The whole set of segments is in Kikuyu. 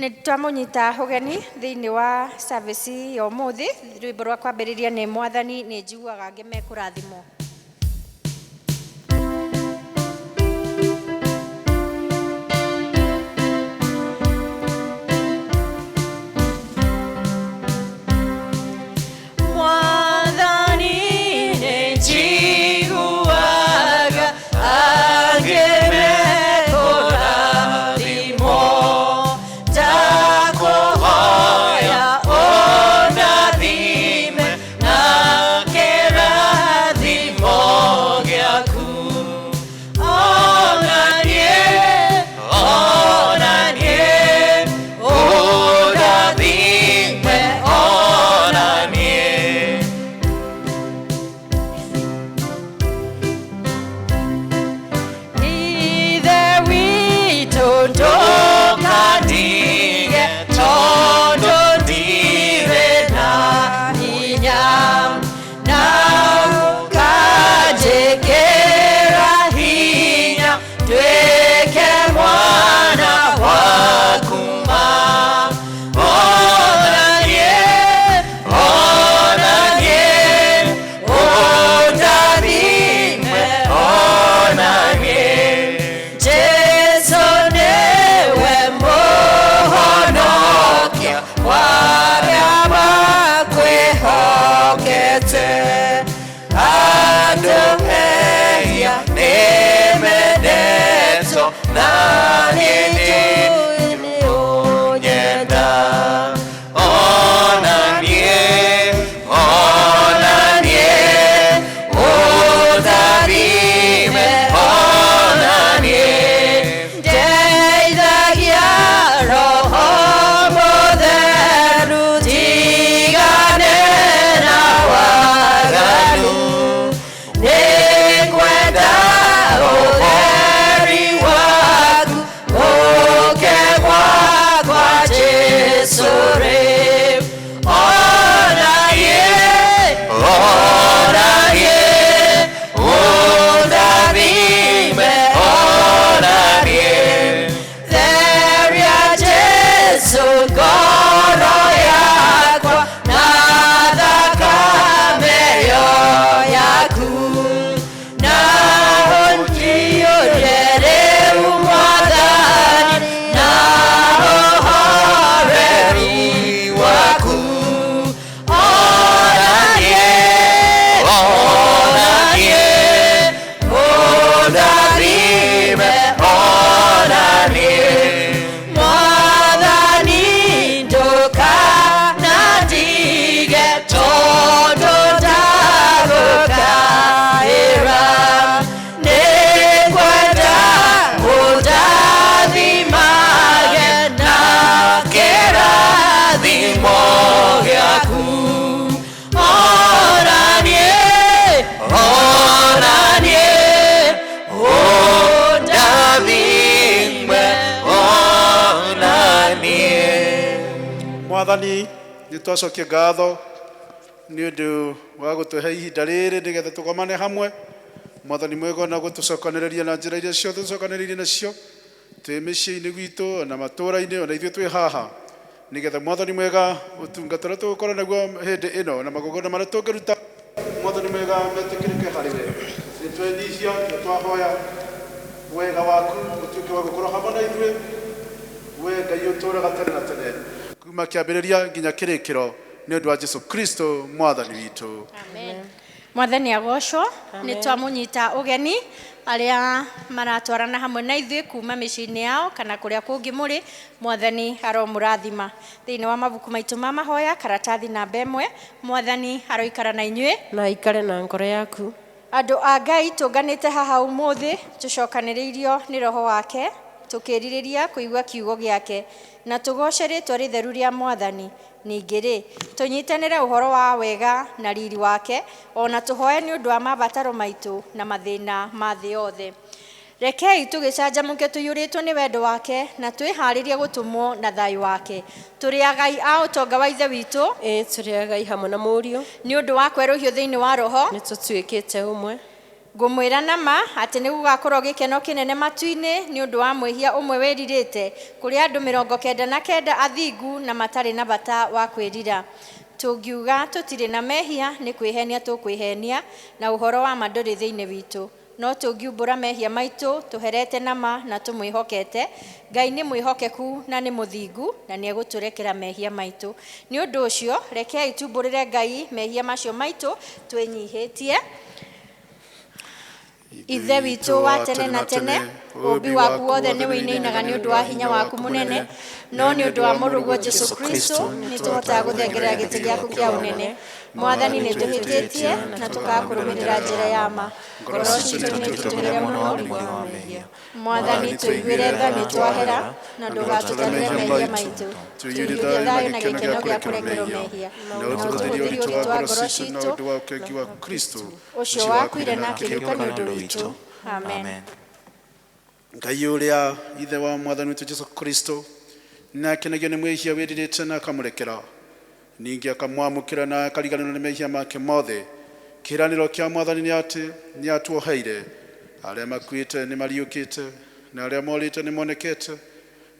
Nĩ twamũnyita ũgeni thĩinĩ wa service ya ũmũthĩ. Rwĩmbo rwa kwambĩrĩria nĩ Mwathani nĩ njiguaga angĩ mekũrathimwo. Mwathani nĩ njiguaga angĩ mekũrathimwo, ndakũhoya ũndathime na kĩrathimo gĩaku. Ona niĩ, ona niĩ, ũndathime ona niĩ. Ithe witũ ndũkandige tondũ ndirĩ na hinya, na ũkanjĩkĩra hinya nduĩke mwana waku ma. Ona niĩ, ona niĩ, ũndathime ona niĩ. Jesu nĩwe mũhonokia wa arĩa makwĩhokete. Andũ ehia nĩmendetwo na niĩ nĩũnyenda. Ona niĩ, ona niĩ, ũndathime ona niĩ. Ndeithagia Roho Mũtheru ndigane na waganu. Nĩngwenda ũtheri waku ũke gwakwa Jesũ rĩ. Ona niĩ, ona niĩ, ũndathime ona niĩ. Theria Jesũ ngoro yakwa na thakame ĩyo yaku, na ũnjiyũrie rĩu Mwathani na ũhoreri waku. Ona niĩ, ona niĩ, ũndathime ona niĩ. Mwathani ndũkanandige tondũ ndagũkaĩra. Nĩngwenda ũndathimage na kĩrathimo gĩaku. Ona niĩ, ona niĩ, ũndathime ona niĩ. Mwathani, nĩ twacokia ngatho nĩ ũndũ wa gũtũhe ihinda rĩrĩ nĩgetha tũgomane hamwe. Mwathani mwega, na gũtũcokanĩrĩria na njĩra iria ciothe tũcokanĩrĩirie nacio twĩ mĩciĩ-inĩ gwitũ na matũũra-inĩ, ona ithuĩ twĩ haha, nĩgetha Mwathani mwega, ũtungata ũrĩa tũgũkorwo naguo hĩndĩ ĩno na magongona marĩa tũngĩruta, Mwathani mwega, metĩkĩrĩke harĩ we. Nĩ twenyihia na twahoya wega waku ũtuĩke wa gũkorwo hamwe na ithuĩ, we Ngai ũtũũraga tene na tene, kuma kĩambĩrĩria nginya kĩrĩkĩro, nĩ ũndũ wa Jesu Kristo Mwathani witũ. Amen. Mwathani agocwo. Nĩ twamũnyita ũgeni arĩa maratwarana hamwe na ithuĩ kuma mĩciĩ-inĩ yao kana kũrĩa kũngĩ mũrĩ. Mwathani aromũrathima. Thĩinĩ wa mabuku maitũ ma mahoya, karatathi namba 1. Mwathani aroikara na inyuĩ. Na aikare na ngoro yaku. Andũ a Ngai, tũnganĩte haha ũmũthĩ tũcokanĩrĩirio nĩ Roho wake, tũkĩrirĩria kũigua kiugo gĩake na tũgoce rĩtwa rĩtheru rĩa Mwathani. Ningĩ rĩ, tũnyitanĩre ũhoro wa wega na riri wake, ona tũhoe nĩ ũndũ wa mabataro maitũ na mathĩna ma thĩ yothe. Rekei tũgĩcanjamũke tũiyũrĩtwo nĩ wendo wake na twĩharĩrie gũtũmwo na thayũ wake. Tũrĩ agai a ũtonga wa Ithe witũ. Ĩĩ, tũrĩ agai hamwe na Mũriũ. Nĩ ũndũ wa kwerũhio thĩinĩ wa Roho. Nĩ tũtuĩkĩte ũmwe. Ngũmwĩra na ma atĩ nĩ gũgakorwo gĩkeno kĩnene matu-inĩ nĩ ũndũ wa mwĩhia ũmwe wĩrirĩte kũrĩ andũ 99 athingu na matarĩ na bata wa kwĩrira. Tũngiuga tũtirĩ na mehia nĩ kwĩhenia tũkwĩhenia na ũhoro wa ma ndũrĩ thĩinĩ witũ. No tũngiumbũra mehia maitũ tũherete na ma na tũmwĩhokete, Ngai nĩ mwĩhokeku na nĩ mũthingu na nĩ egũtũrekera mehia maitũ. Nĩ ũndũ ũcio rekei tumbũrĩre Ngai mehia macio maitũ twĩnyihĩtie. Ithe witũ wa tene na tene, ũũmbi waku wothe nĩ ũinainaga nĩ ũndũ wa hinya waku mũnene, no nĩ ũndũ wa mũrũguo Jesũ Kristo nĩ tũhotaga gũthengerera gĩtĩ gĩaku kĩa ũnene. Mwathani, nĩ tũhĩtĩtie na tũkaga kũrũmĩrĩra njĩra ya ma. Ngoro citũ nĩ itũtũmĩre mũno. Mwathani, tũiguĩre tha nĩ twahera na ndũgatũtarĩre mehia maitũ. Tũiyũrie thayũ na gĩkeno gĩa kũrekerwo mehia, na na ũtũhũthĩrie ũtũhũthĩrie ũritũ ũritũ wa wa ngoro ngoro citũ na citũ, ũndũ wa ũkengi wa Kristo ũcio wakuire na akĩriũka nĩ ũndũ witũ. Amen. Ngai ũrĩa ithe wa mwathani witũ Jesu Kristo nĩ akenagio nĩ mwĩhia wĩrirĩte na akamũrekera, ningĩ akamwamũkĩra na akariganĩrwo nĩ mehia make mothe. Kĩĩranĩro kĩa mwathani nĩ atĩ nĩ atuoheire, arĩa makuĩte nĩ mariũkĩte na arĩa morĩte nĩ monekete,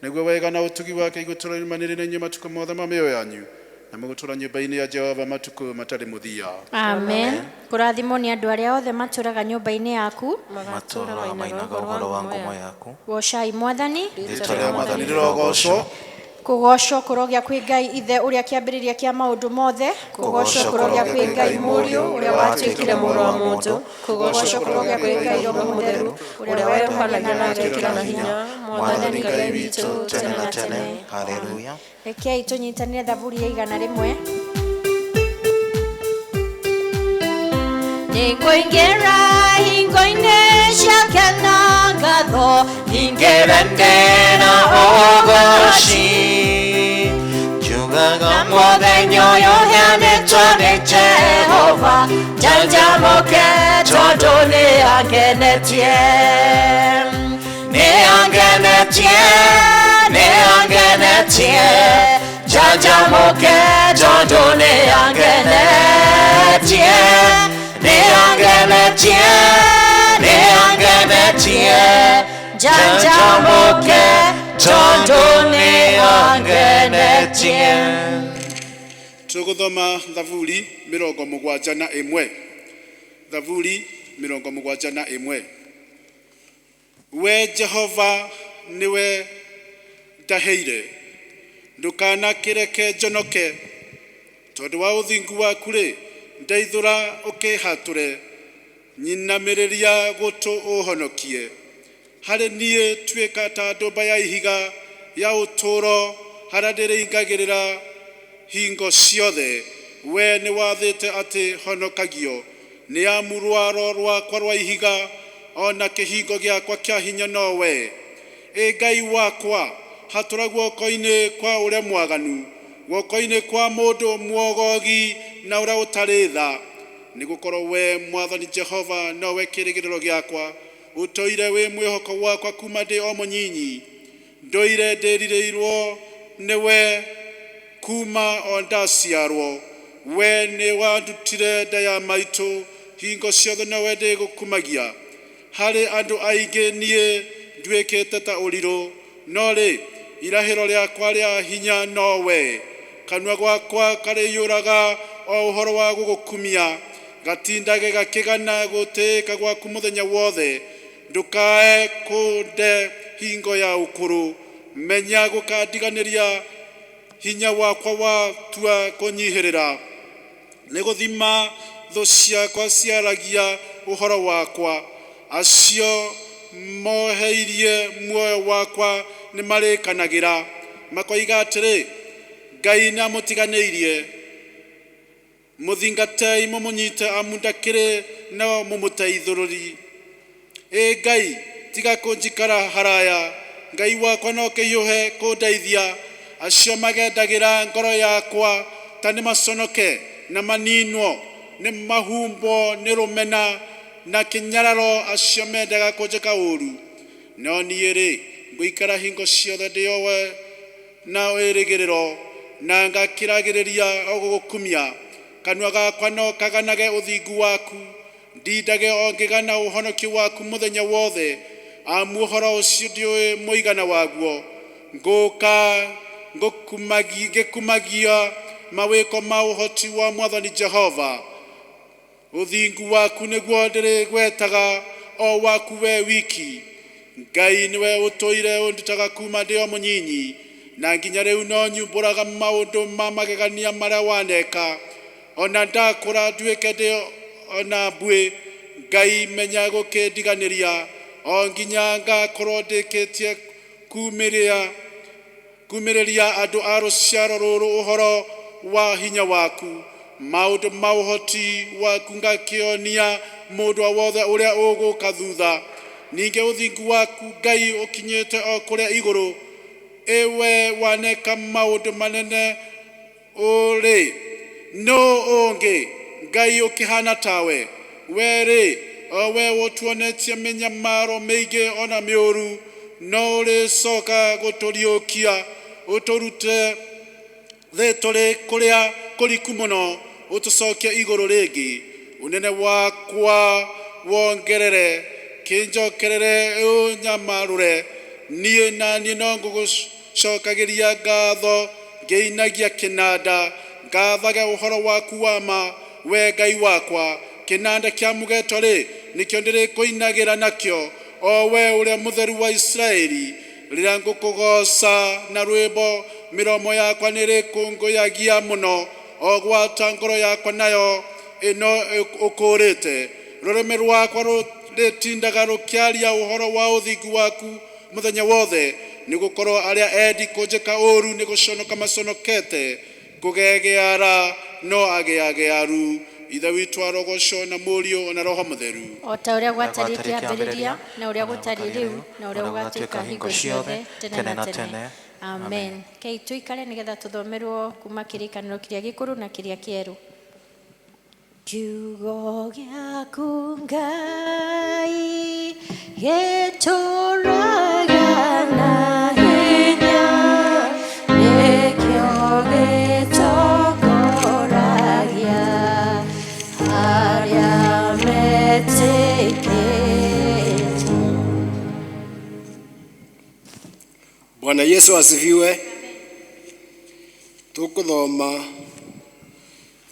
nĩguo wega na ũtugi wake igũtũũra imanĩrĩire na inyuĩ matukũ mothe ma mĩoyo yanyu, na mũgũtũũra nyũmba-inĩ ya Jehova matukũ matarĩ mũthia. Amen. Kũrathimwo nĩ andũ arĩa othe matũraga nyũmba-inĩ yaku. Matũũraga mainaga ũhoro wa ngumo yaku. Goocai Mwathani. Rĩĩtwa Rĩa mwathani rĩrogocwo. Kũgoocwo kũrogĩa kwĩ Ngai Ithe ũrĩa kĩambĩrĩria kĩa maũndũ mothe. Kũgoocwo kũrogĩa kwĩ Ngai Mũriũ ũrĩa watuĩkire mũrũ wa mũndũ. Kũgoocwo kũrogĩa kwĩ Ngai Roho Mũtheru ũrĩa werũhanagia werũhanagia na agekĩra na hinya. Mwathani Ngai witũ tene na tene. Haleluya. Rekei tũnyitanĩre thaburi ya 101. Nĩngũingĩra hingo-inĩ ciake na ngatho, Ingĩrende na ũgooci, njugaga mũthenya ũyũ ũheanĩtwo nĩ Jehova, njanjamũke tondũ nĩ angenetie. Nĩ angenetie, nĩ angenetie, njanjamũke tondũ nĩ angenetie. Nĩ angenetie, nĩ angenetie, njanjamũke tondũ nĩ angenetie. Tũgũthoma thaburi 71. Thaburi 71. We Jehova nĩwe ndaheire, ndũkanakĩreke njonoke, tondũ wa ũthingu waku-rĩ, ndeithũra ũkĩhatũre, nyinamĩrĩria gũtũ ũhonokie. Harĩ niĩ tuĩka ta ndũmba ya ihiga ya ũtũũro harĩa ndĩrĩingagĩrĩra hingo ciothe. We nĩ wathĩte atĩ honokagio, nĩ amu rwaro rwakwa rwa ihiga o na kĩhingo gĩakwa kĩa hinya no we. Ĩ Ngai wakwa, hatũra guoko-inĩ kwa ũrĩa mwaganu, guoko-inĩ kwa mũndũ mwogogi na ũrĩa ũtarĩ tha. Nĩ gũkorwo we Mwathani Jehova nowe kĩĩrĩgĩrĩro gĩakwa, ũtũire wĩ mwĩhoko wakwa kuma ndĩ o mũnyinyi. Ndũire ndĩrirĩirwo nĩwe kuma o ndaciarwo. We nĩ wandutire nda ya maitũ, hingo ciothe nowe ndĩgũkumagia. Harĩ andũ aingĩ niĩ nduĩkĩte ta ũrirũ, no rĩ irahĩro rĩakwa rĩa hinya nowe. Kanua gwakwa karĩiyũraga o ũhoro wa gũgũkumia, gatindage gakĩgana gũtĩĩka gwaku mũthenya wothe. Ndũkae kũnde hingo ya ũkũrũ, menya gũkandiganĩria hinya wakwa watua kũnyihĩrĩra. Nĩ gũthima thũ ciakwa ciaragia ũhoro wakwa, acio moheirie muoyo wakwa nĩ marĩkanagĩra, makoiga atĩrĩ, Ngai nĩ amũtiganĩirie, mũthingatei mũmũnyite amu ndakĩrĩ na mũmũteithũrũri. Ĩ Ngai, tiga kũnjikara haraya, Ngai wakwa no kĩhiũhe kũndeithia. Acio magendagĩra ngoro yakwa ta nĩ maconoke na maninwo, nĩ mahumbwo nĩ rũmena na kĩnyararo acio mendaga kũnjĩka ũũru. No niĩ rĩ, ngũikara hingo ciothe ndĩ o we na wĩrĩgĩrĩro, na ngakĩragĩrĩria o gũgũkumia. Kanua gakwa no kaganage ũthingu waku Ndindage o ngĩgana ũhonokio waku mũthenya wothe, amu ũhoro ũcio ndiũĩ mũigana waguo. Ngũka ngĩkumagia mawĩko ma ũhoti wa Mwathani Jehova. Ũthingu waku nĩguo ndĩrĩgwetaga, o waku we wiki. Ngai nĩwe ũtũire ũndutaga kuma ndĩ o mũnyinyi, na nginya rĩu no nyumbũraga maũndũ ma magegania marĩa waneka. Ona ndakũra nduĩke ndĩ ona mbuĩ, Ngai menya gũkĩndiganĩria, o nginya ngakorwo ndĩkĩtie kumĩrĩria andũ a rũciaro rũrũ ũhoro wa hinya waku. Maũndũ ma ũhoti waku ngakĩonia mũndũ o wothe ũrĩa ũgũka thutha. Ningĩ ũthingu waku Ngai ũkinyĩte o kũrĩa igũrũ, ĩwe waneka maũndũ manene ũrĩ. Nũ ũngĩ Ngai ũkĩhana tawe? We-rĩ, o we ũtuonetie mĩnyamaro mĩingĩ ona mĩũru, no ũrĩcoka gũtũriũkia ũtũrute thĩ tũrĩ kũrĩa kũriku mũno, ũtũcokie igũrũ rĩngĩ. Ũnene wakwa wongerere, kĩnjokerere ũnyamarũre. Niĩ na niĩ no ngũgũcokagĩria ngatho ngĩinagia kĩnanda, ngathage ũhoro waku wa ma, we Ngai wakwa. Kĩnanda kĩa mũgeto rĩ, nĩkĩo ndĩrĩkũinagĩra nakĩo, o we ũrĩa mũtheru wa Isiraeli. Rĩrĩa ngũkũgooca na rwĩmbo, mĩromo yakwa nĩrĩkũngũyagia mũno, o gwata ngoro yakwa nayo ĩno ũkũrĩte. Rũrĩmĩ rwakwa rũrĩtindaga rũkĩaria ũhoro wa ũthingu waku mũthenya wothe, nĩgũkorwo arĩa endi kũnjĩka ũũru nĩ gũconoka maconokete, kũgegeara no ageagearu. Ithe witũ arogocwo na Mũriũ na Roho Mũtheru. O ta ũrĩa gwatariĩ kĩambĩrĩria, na ũrĩa gũtariĩ rĩu, na ũrĩa gũgatuĩka hingo ciothe, tene na tene. Amen. Kei tũikare nĩgetha tũthomerwo kuma kĩrĩkanĩro kĩrĩa gĩkũrũ na kĩrĩa kĩerũ. Kiugo gĩaku Ngai gĩtũũraga na hinya, nĩkĩo gĩtongoragia arĩa metĩkĩtie. Bwana Yesu asifiwe. Tũkũthoma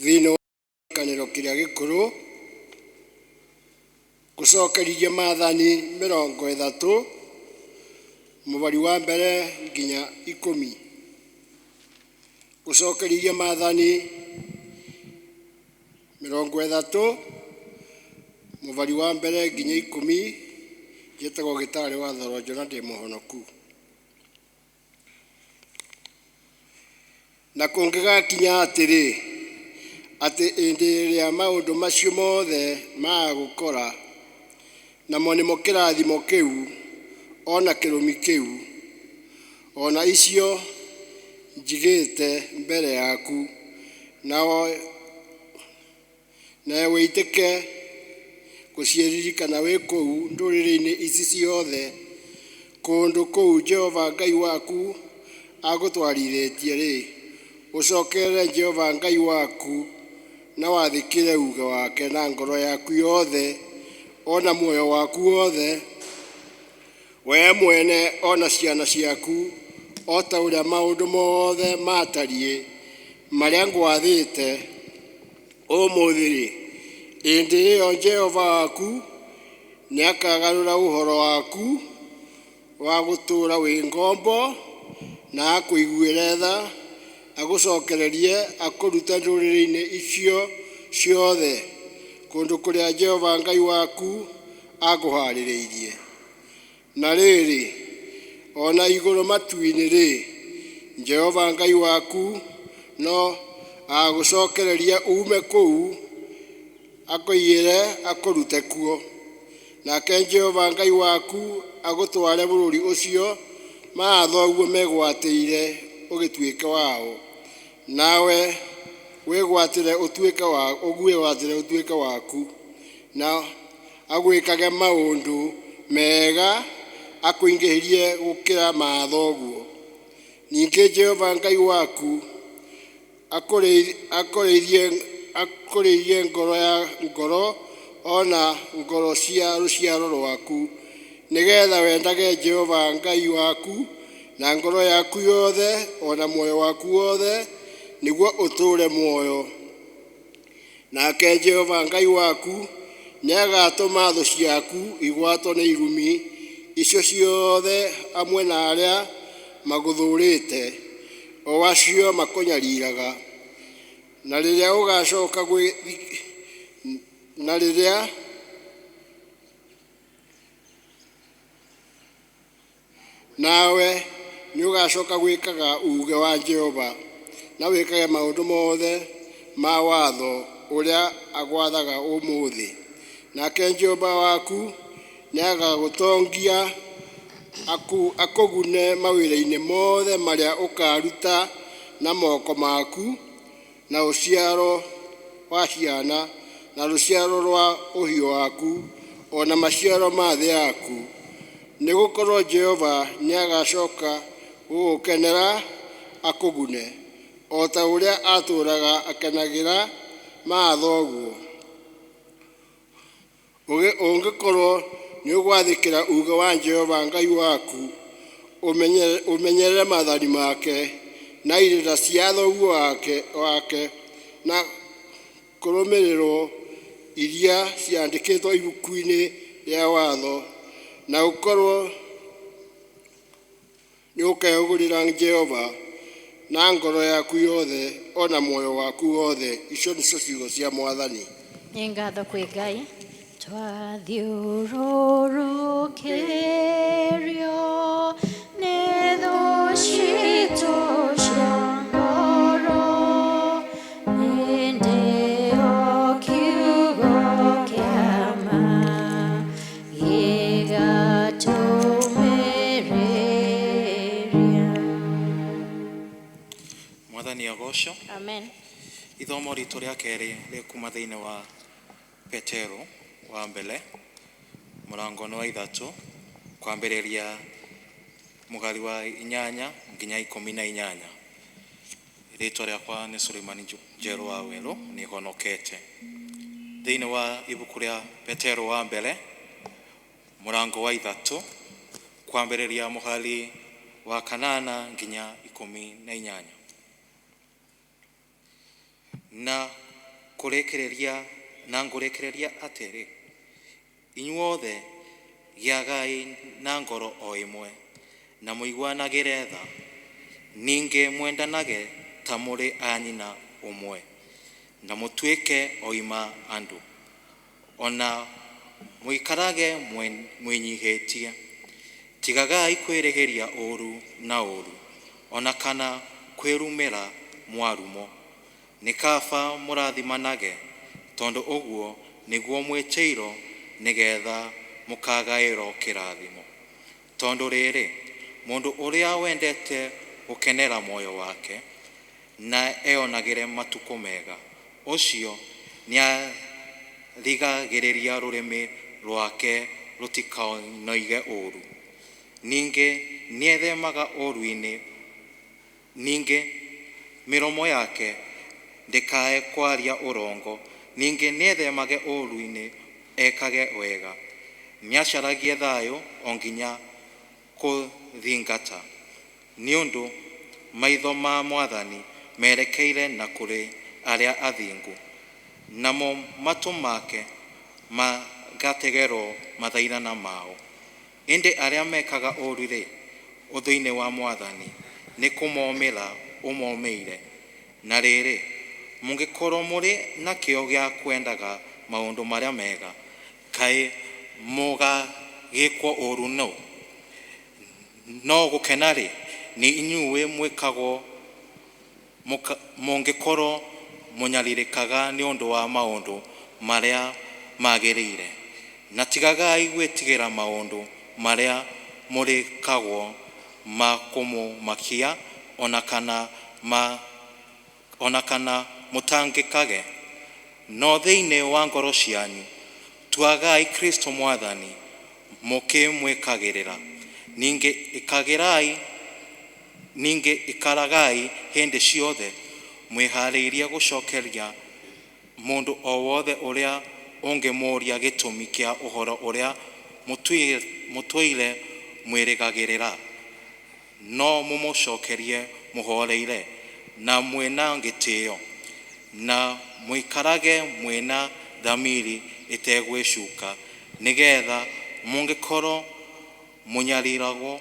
thĩinĩ wa kĩrĩkanĩro kĩrĩa gĩkũrũ, gũcokerithia maathani 30, mũbari wa mbere nginya 10. Gũcokerithia maathani 30, mũbari wa mbere nginya 10. Njĩtagwo Gĩtarĩ wa Thoronjo na ndĩ mũhonoku. Na kũngĩgakinya atĩrĩ, atĩ hĩndĩ ĩrĩa maũndũ macio mothe magũkora, namo nĩmo kĩrathimo kĩu ona kĩrumi kĩu, ona icio njigĩte mbere yaku, nawe wĩtĩke gũciĩririkana wĩ kũu ndũrĩrĩ-inĩ ici ciothe, kũndũ kũu Jehova Ngai waku agũtwarithĩtie-rĩ, ũcokerere Jehova Ngai waku na wathĩkĩre uuge wake na ngoro yaku yothe ona muoyo waku wothe, we mwene ona ciana ciaku, o ta ũrĩa maũndũ mothe matariĩ marĩa ngwathĩte ũmũthĩ-rĩ, hĩndĩ ĩyo Jehova waku nĩakagarũra ũhoro waku wa gũtũũra wĩ ngombo, na akũiguĩre tha, agũcokererie akũrute ndũrĩrĩ-inĩ icio ciothe kũndũ kũrĩa Jehova Ngai waku akũhaarĩirie. Na rĩrĩ, ona igũrũ matu-inĩ-rĩ, Jehova Ngai waku no agũcokereria uume kũu, akũiyĩre akũrute kuo. Nake Jehova Ngai waku agũtware bũrũri ũcio maathoguo megwatĩire ũgĩtuĩke wao, nawe wĩgwatĩre ũtuĩke wa ũgwĩgwatĩre ũtuĩke waku, na agwĩkage maũndũ mega akũingĩhĩrie gũkĩra maathoguo. Ningĩ Jehova Ngai waku akũrĩirie ngoro ya ngoro o na ngoro cia rũciaro rwaku, nĩgetha wendage Jehova Ngai waku na ngoro yaku yothe o na muoyo waku wothe, nĩguo ũtũũre muoyo. Nake Jehova Ngai waku nĩagatũma thũ ciaku igwatwo nĩ irumi icio ciothe hamwe na arĩa magũthũũrĩte, o acio makũnyariraga. Na rĩrĩa ũgacoka na rĩrĩa nawe nĩũgacoka gwĩkaga uuge wa Jehova na wĩkage maũndũ mothe ma watho ũrĩa agwathaga ũmũthĩ. Nake Jehova waku nĩagagũtongia akũgune mawĩra-inĩ mothe marĩa ũkaruta na moko maku, na ũciaro wa ciana, na rũciaro rwa ũhiũ waku, o na maciaro ma thĩ yaku. Nĩgũkorwo Jehova nĩagacoka gũgũkenera akũgune, o ta ũrĩa atũũraga akenagĩra maathoguo. Ũngĩkorwo nĩũgwathĩkĩra uuge wa Jehova Ngai waku, ũmenyerere maathani make na irĩra cia thoguo wake na kũrũmĩrĩrwo iria ciandĩkĩtwo ibuku-inĩ rĩa watho, na ũkorwo nĩũkegũrĩra Jehova na ngoro yaku yothe o na muoyo waku wothe. Icio nĩcio ciugo cia Mwathani. Nĩ ngatho kwĩ Ngai. Twathiũrũrũkĩrio nĩ thũ citũ cia ngoro, ĩndĩ o kiugo kĩa ma gĩgatũmĩrĩria. Mwathani agocwo. Amen. Ithomo ritũ rĩa kerĩ rĩkuma thĩinĩ wa Petero wa mbere mũrango wa 3 kwambĩrĩria mũgari wa 8 nginya 18. Rĩtwa rĩakwa nĩ Suleimani Njerũ wa Werũ, nĩ honokete. Thĩinĩ wa ibuku rĩa Petero wa mbere mũrango wa 3 kwambĩrĩria mũhari wa 8 nginya 18. Na ngũrĩkĩrĩria atĩrĩ, inyuothe gĩagai na ngoro o ĩmwe, na mũiguanagĩre tha, ningĩ mwendanage ta mũrĩ a nyina ũmwe, na mũtuĩke oima andũ, ona mũikarage mwĩnyihĩtie. Tigagai kwĩrĩhĩria ũũru na ũũru, ona kana kwĩrumĩra mwarumo. Nĩ kaba mũrathimanage, tondũ ũguo nĩguo mwĩtĩirwo, nĩgetha mũkagaĩrwo kĩrathimo. Tondũ rĩrĩ, mũndũ ũrĩa wendete gũkenera muoyo wake na eonagĩre matukũ mega, ũcio nĩarigagĩrĩria rũrĩmĩ rwake rũtikanoige ũũru. Ningĩ nĩethemaga ũũru-inĩ, ningĩ mĩromo yake ndĩkae kwaria ũrongo, ningĩ nĩethemage ũũru-inĩ ekage wega. Nĩacaragie thayũ o nginya kũthingata, nĩ ũndũ maitho ma Mwathani merekeire na kũrĩ arĩa athingu, namo matũ make magategerwo mathaithana mao. Ĩndĩ arĩa mekaga ũũru-rĩ, ũthũ-inĩ wa Mwathani nĩ kũmomĩra ũmomĩire. Na rĩrĩ, mũngĩkorwo mũrĩ na kĩyo gĩa kwendaga maũndũ marĩa mega, kaĩ mũgagĩkwo ũũru nũ? No gũkena-rĩ, nĩ inyuĩ mwĩkagwo mũngĩkorwo mũnyarirĩkaga nĩ ũndũ wa maũndũ marĩa magĩrĩire, na tigagai gwĩtigĩra maũndũ marĩa mũrĩkagwo ma kũmũmakia, ona kana mũtangĩkage. No thĩinĩ wa ngoro cianyu tuagai Kristo Mwathani mũkĩmwĩkagĩrĩra, ningĩ ikaragai hĩndĩ ciothe mwĩharĩirie gũcokeria mũndũ o wothe ũrĩa Ũngĩmũũria gĩtũmi kĩa ũhoro ũrĩa mũtũire mwĩrĩgagĩrĩra, no mũmũcokerie mũhoreire na mwĩna gĩtĩo, na mũikarage mwĩna thamiri ĩtegwĩcuka, nĩgetha mũngĩkorwo mũnyariragwo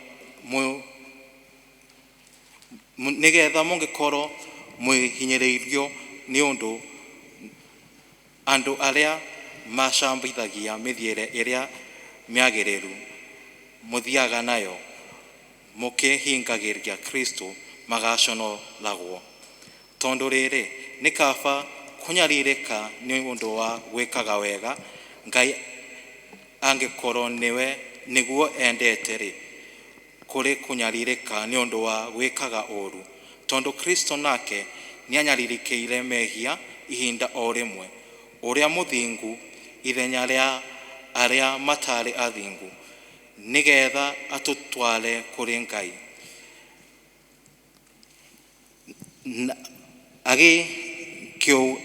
nĩgetha mũngĩkorwo mwĩhinyĩrĩirio nĩ ũndũ andũ arĩa macambithagia mĩthiĩre ĩrĩa mĩagĩrĩru mũthiaga nayo mũkĩhingagĩria Kristo magaconoragwo. Tondũ rĩrĩ, nĩ kaba kũnyarirĩka nĩ ũndũ wa gwĩkaga wega, Ngai angĩkorwo nĩwe nĩguo endete rĩ, kũrĩ kũnyarirĩka nĩ ũndũ wa gwĩkaga ũũru. Tondũ Kristo nake nĩanyarirĩkĩire mehia ihinda o rĩmwe, ũrĩa mũthingu ithenya rĩa arĩa matarĩ athingu, nĩgetha atũtware kũrĩ Ngai.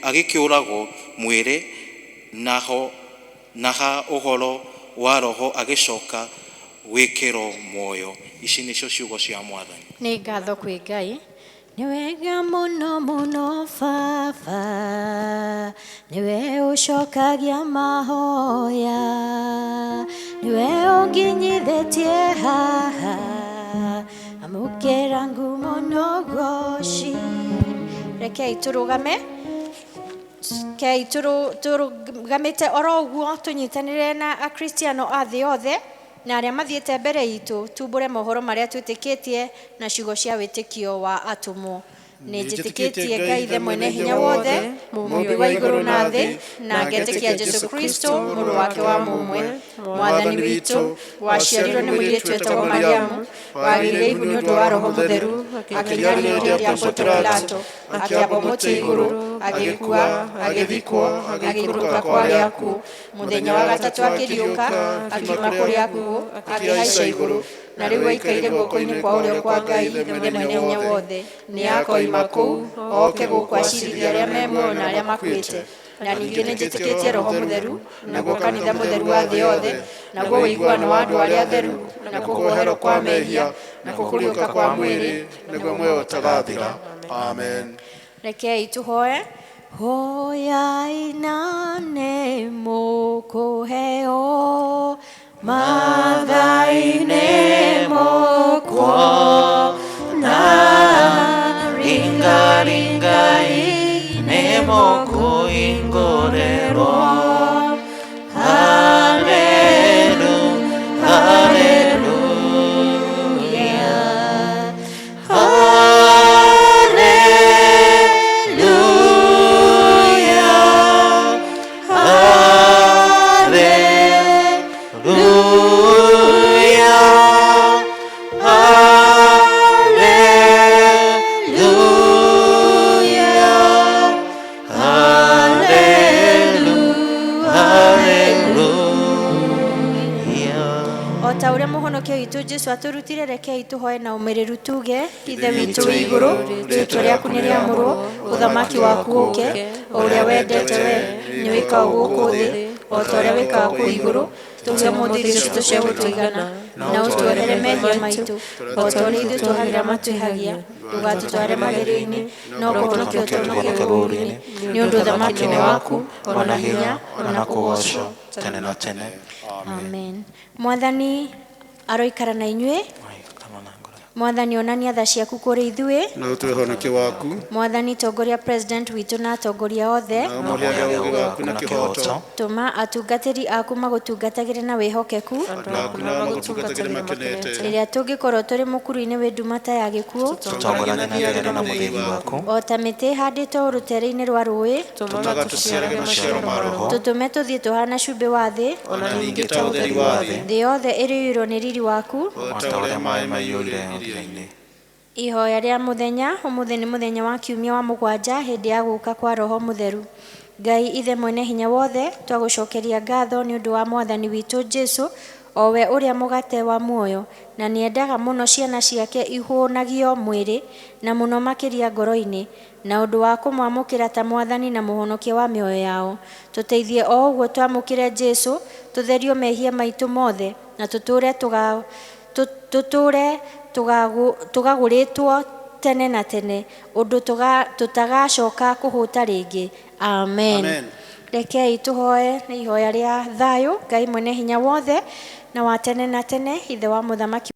Agĩkĩũragwo mwĩrĩ, na ha ũhoro wa roho agĩcoka gwĩkĩrwo muoyo. Ici nĩcio ciugo cia Mwathani. Nĩ ngatho kwĩ Ngai. Nĩ wega mũno mũno Baba, nĩwe ũcokagia mahoya, nĩwe ũnginyithĩtie haha, amũkĩra ngumo na ũgoci. Rekei tũrũgame, rekei tũrũgamĩte oro ũguo, tũnyitanĩre na Akristiano a thĩ yothe na arĩa mathiĩte mbere itũ, tumbũre mohoro marĩa twĩtĩkĩtie na ciugo cia wĩtĩkio wa atũmwo. Nĩ njĩtĩkĩtie Ngai Ithe mwene hinya wothe, mũũmbi wa igũrũ na thĩ, na ngetĩkia Jesũ Kristo mũrũ wake wa mũmwe, Mwathani witũ, waciarirwo nĩ mũirĩtu wetagwo Mariamu, wagĩire ihu nĩ ũndũ wa Roho Mũtheru, akĩnyarirwo hĩndĩ ya Pontio Pilato, akĩambwo mũtĩ igũrũ, agĩkua, agĩthikwo, agĩikũrũka kwa arĩa akuũ, mũthenya wa gatatũ akĩriũka, akiuma kũrĩa akuũ, akĩhaica igũrũ, na rĩu aikaire guoko-inĩ kwa ũrĩo kwa Ngai Ithe mwene hinya wothe. Nĩ akoima kũu oke gũkũ acirithie arĩa me muoyo na arĩa makuĩte. Na ningĩ nĩ njĩtĩkĩtie Roho Mũtheru, naguo kanitha mũtheru wa thĩ yothe, naguo ũiguano wa andũ arĩa atheru, nakuo kuoherwo kwa mehia, nakuo kũriũka kwa mwĩrĩ, naguo muoyo ũtagathira. Amen. Rekei tũhoe. Hoyai na nĩ mũkũheo, mathai nĩ mũkuona, ringaringai nĩ mũkũhingũrĩrwo. Hallelu, hallelujah. Hallelujah. Hallelujah. Hallelujah. Hallelujah. O ta ũrĩa mũhonokio witũ Jesũ atũrutire, rekei tũhoe na ũmĩrĩru tuge: Ithe witũ wĩ igũrũ, rĩĩtwa rĩaku nĩ rĩamũrwo, ũthamaki waku ũũke, o ũrĩa wendete we nĩ wĩkagwo gũkũ thĩ o ta ũrĩa wĩkaga kũu igũrũ. Tũhe ũmũthĩ irio citũ cia gũtũigana, na ũtuohere mehia maitũ o ta ũrĩa ithuĩ tuohagĩra matwĩhagia, ndũgatũtware magerio-inĩ, no kũhonokia ũtũhonokie ũũru-inĩ, nĩ ũndũ ũthamaki nĩ waku, ona hinya, ona kũgoocwo tene na tene. Amen. Mwathani aroikara na inyuĩ. Mwathani onania tha ciaku kũrĩ ithuĩ. Na ũtue ũhonokio waku. Mwathani tongoria president witũ na atongoria othe. Na ũmũheage ũũgĩ waku na kĩhooto. Tũma atungatĩri aku magũtungatagĩre na wĩhokeku. Andũ aku na magũtungatagĩre makenete. Rĩrĩa tũngĩkorwo tũrĩ mũkuru-inĩ wĩ nduma ta ya gĩkuũ, Tũtongoragie na thigari na mũthĩgi waku. O ta mĩtĩ ĩhandĩtwo rũtere-inĩ rwa rũĩ, Tũmaga tũciarage maciaro ma Roho. Tũtũme tũthiĩ tũhana cumbĩ wa thĩ, Ona ningĩ ta ũtheri wa thĩ. Thĩ yothe ĩrĩiyũrwo nĩ riri waku. O ta ũrĩa maaĩ maiyũire iria-inĩ. Ihoya rĩa mũthenya. Ũmũthĩ nĩ mũthenya wa kiumia wa mũgwanja hĩndĩ ya gũka kwa Roho Mũtheru. Ngai Ithe mwene hinya wothe, twagũcokeria ngatho nĩ ũndũ wa Mwathani witũ Jesũ o we ũrĩa mũgate wa muoyo, na nĩendaga mũno ciana ciake ihũũnagio mwĩrĩ na mũno makĩria ngoro-inĩ, na ũndũ wa kũmwamũkĩra ta mwathani na mũhonokia wa mĩoyo yao. Tũteithie o ũguo twamũkĩre Jesũ, tũtherio mehia maitũ mothe, na tũtũũre tũgagũrĩtwo tene na tene, ũndũ tũtagacoka kũhũta rĩngĩ. Amen. Amen. Rekei tũhoe nĩ ihoya rĩa thayũ. Ngai mwene hinya wothe na wa tene na tene, ithe wa mũthamaki,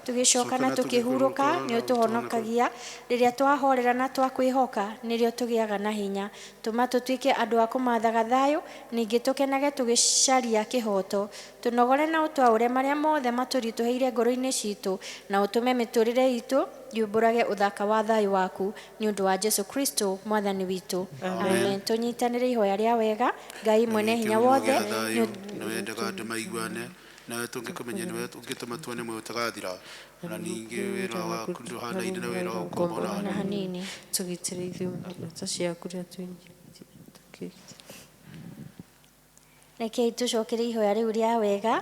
tũgĩcoka na tũkĩhurũka, nĩ ũtũhonokagia rĩrĩa twahorera na twakwĩhoka, nĩrĩo tũgĩaga na hinya. Tũma tũtuĩke andũ a kũmathaga thayũ, ningĩ tũkenage tũgĩcaria kĩhoto. Tũnogore na ũtwaũre marĩa mothe matũritũhĩire ngoro-inĩ citũ, na ũtũme mĩtũrĩre itũ yumbũrage ũthaka wa thayũ waku, nĩ ũndũ wa Jesu Kristo mwathani witũ. Amen. Tũnyitanĩre ihoya rĩa wega. Ngai mwene hinya wothe, nĩ nĩ wendaga andũ maiguane nawe, tũngĩkũmenya nĩwe ũngĩtũma tuone muoyo ũtagathira, na ningĩ wĩra waku ndũhanaine na wĩra wa ũkombo ona na hanini. Hanini. Tũgitĩre ithuĩ ndungata ciaku rĩrĩa twĩ Rekei tũcokere ihoya rĩu rĩa wega.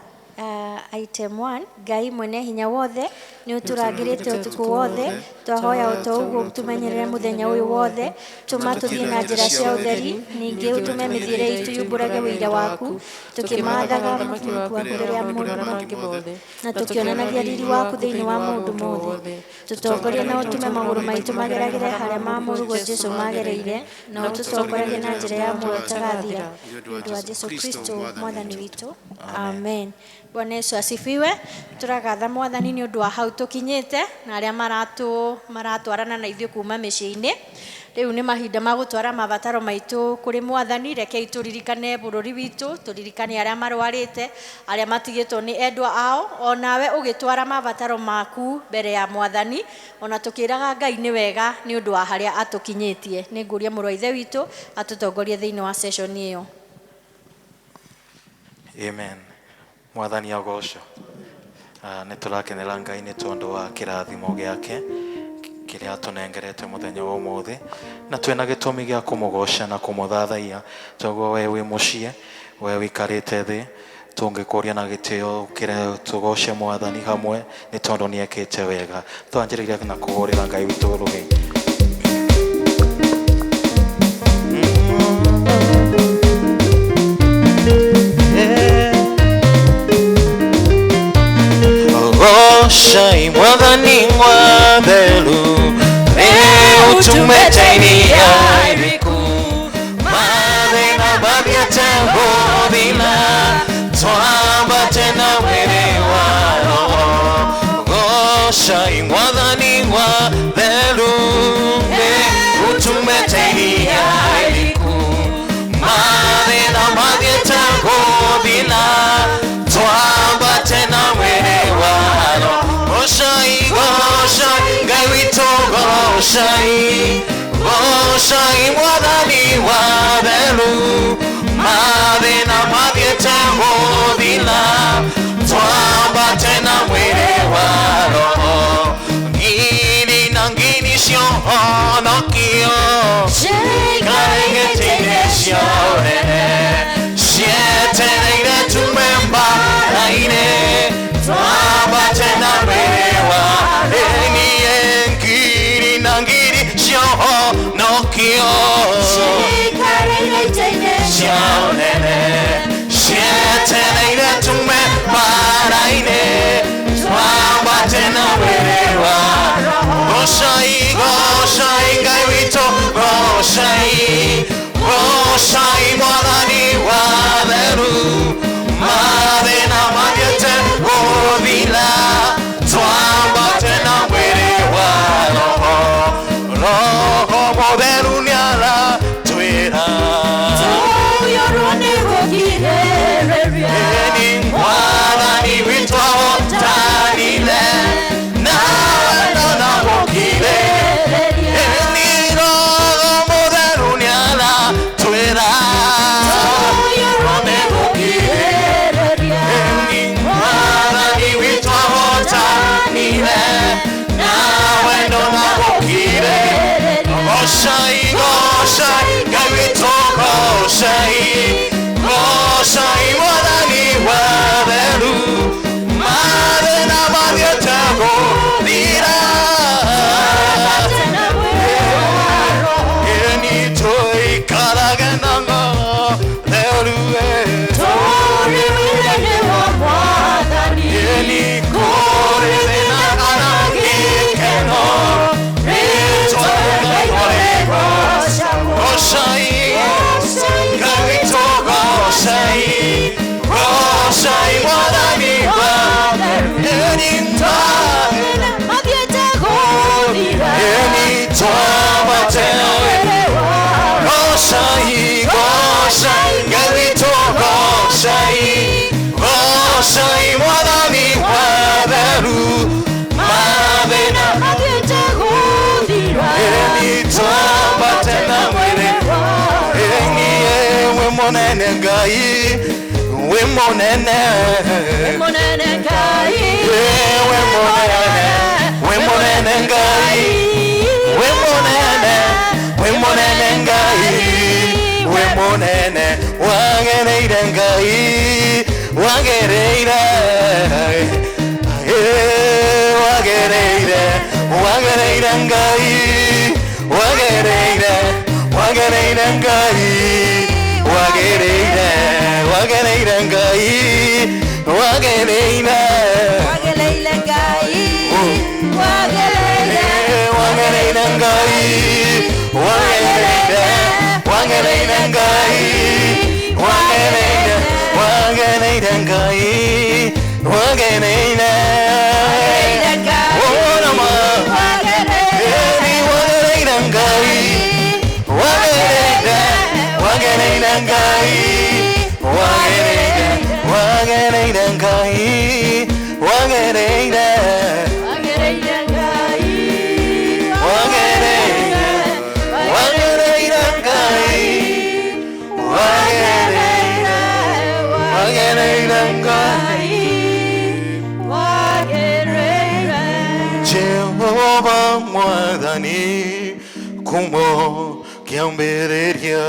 Item 1. Ngai mwene hinya wothe, nĩ ũtũrangĩrĩte ũtukũ wothe, twahoya ũto ũguo tũmenyerere mũthenya ũyũ wothe. Tũma tũthiĩ na njĩra cia ũtheri, ningĩ ũtũme mĩthiĩre itũ yumbũrage ũira waku, tũkĩmathaga ũthamaki waku waku rĩrĩa mbere ya mangĩ mothe, na tũkĩonanagia riri waku thĩinĩ wa maũndũ mothe. Tũtongorie na ũtũme magũrũ maitũ mageragĩre harĩa ma mũrũguo Jesũ magereire, na ũtũtongoragie na njĩra ya muoyo ũtagathira, nĩ ũndũ wa Jesũ Kristo mwathani witũ. Amen. Bwana Yesu asifiwe. Tũragatha mwathani nĩ ũndũ wa hau tũkinyĩte na arĩa maratwarana na ithuĩ kuma mĩciĩ-inĩ. Rĩu nĩ mahinda ma gũtwara mabataro maitũ kũrĩ mwathani. Rekei tũririkane bũrũri witũ, tũririkane arĩa marwarĩte, arĩa matigĩtwo nĩ endwa ao, o nawe ũgĩtwara mabataro maku mbere ya mwathani, ona tũkĩraga Ngai nĩ wega nĩ ũndũ wa harĩa atũkinyĩtie. Nĩ ngũria mũrũ wa ithe witũ atũtongorie thĩinĩ wa session ĩyo. Amen. Mwathani agocwo. Nĩ tũrakenera Ngai nĩ tondũ wa kĩrathimo gĩake kĩrĩa atũnengerete mũthenya wa ũmũthĩ, na twĩna gĩtũmi gĩa kũmũgoca na kũmũthathaiya. Toguo we wĩ mũciĩ, we wĩikarĩte thĩ, tũngĩkũria na gĩtĩo ũkĩre tũgoce mwathani hamwe nĩ tondũ nĩ ekĩte wega. Twanjĩrĩire na kũhũrĩra Ngai witũ rũhĩ. Gocai mwathani mwatheru, rĩu tumĩte iria iriku, mathĩna mathiĩte gũthira, twambate na mwĩrĩ wa roho. Gocai mwathani mwatheru, rĩu tumĩte iria iriku, mathĩna mathiĩte gũthira, twambate na mwĩrĩ wa roho. Gocai, gocai, Ngai witũ gocai, gocai mwathani watheru, mathĩna mathiĩte gũthira, twambate na mwĩrĩ wa roho. Ngiri na ngiri ciononokio ciikaire cia ũnene, cietereire tume mbara-inĩ, twambate na mwĩrĩ wa niĩ. Ngiri na ngiri ciononokio cia ũnene, cietereire tume mbara-inĩ, twambate na mwĩrĩ wa. Gocai, gocai, Ngai witũ gocai, gocai mwathani watheru, mathĩna mathiĩte gũthira, twambate na mwĩrĩ wa roho. Roho mũtheru nĩaratwĩra. Tũiyũrwo nĩ Monene ngai, we monene, we monene ngai, we monene, we monene ngai, we monene, we monene ngai, we monene, wagereire ngai, wagereire, wagereire, wagereire ngai, wagereire, wagereire ngai. Wagereire, wagereire ngai, wagereire, wagereire ngai, wagereire, wagereire ngai, wagereire, wagereire ngai, wagereire, wagereire ngai, wagereire, wagereire, wagereire ngai, wagereire. Wagereire ngai, wagereire, wagereire ngai, wagereire, wagereire ngai, wagereire, wagereire ngai, wagereire, wagereire ngai, wagereire. Jehova mwathani kumo kiambĩrĩria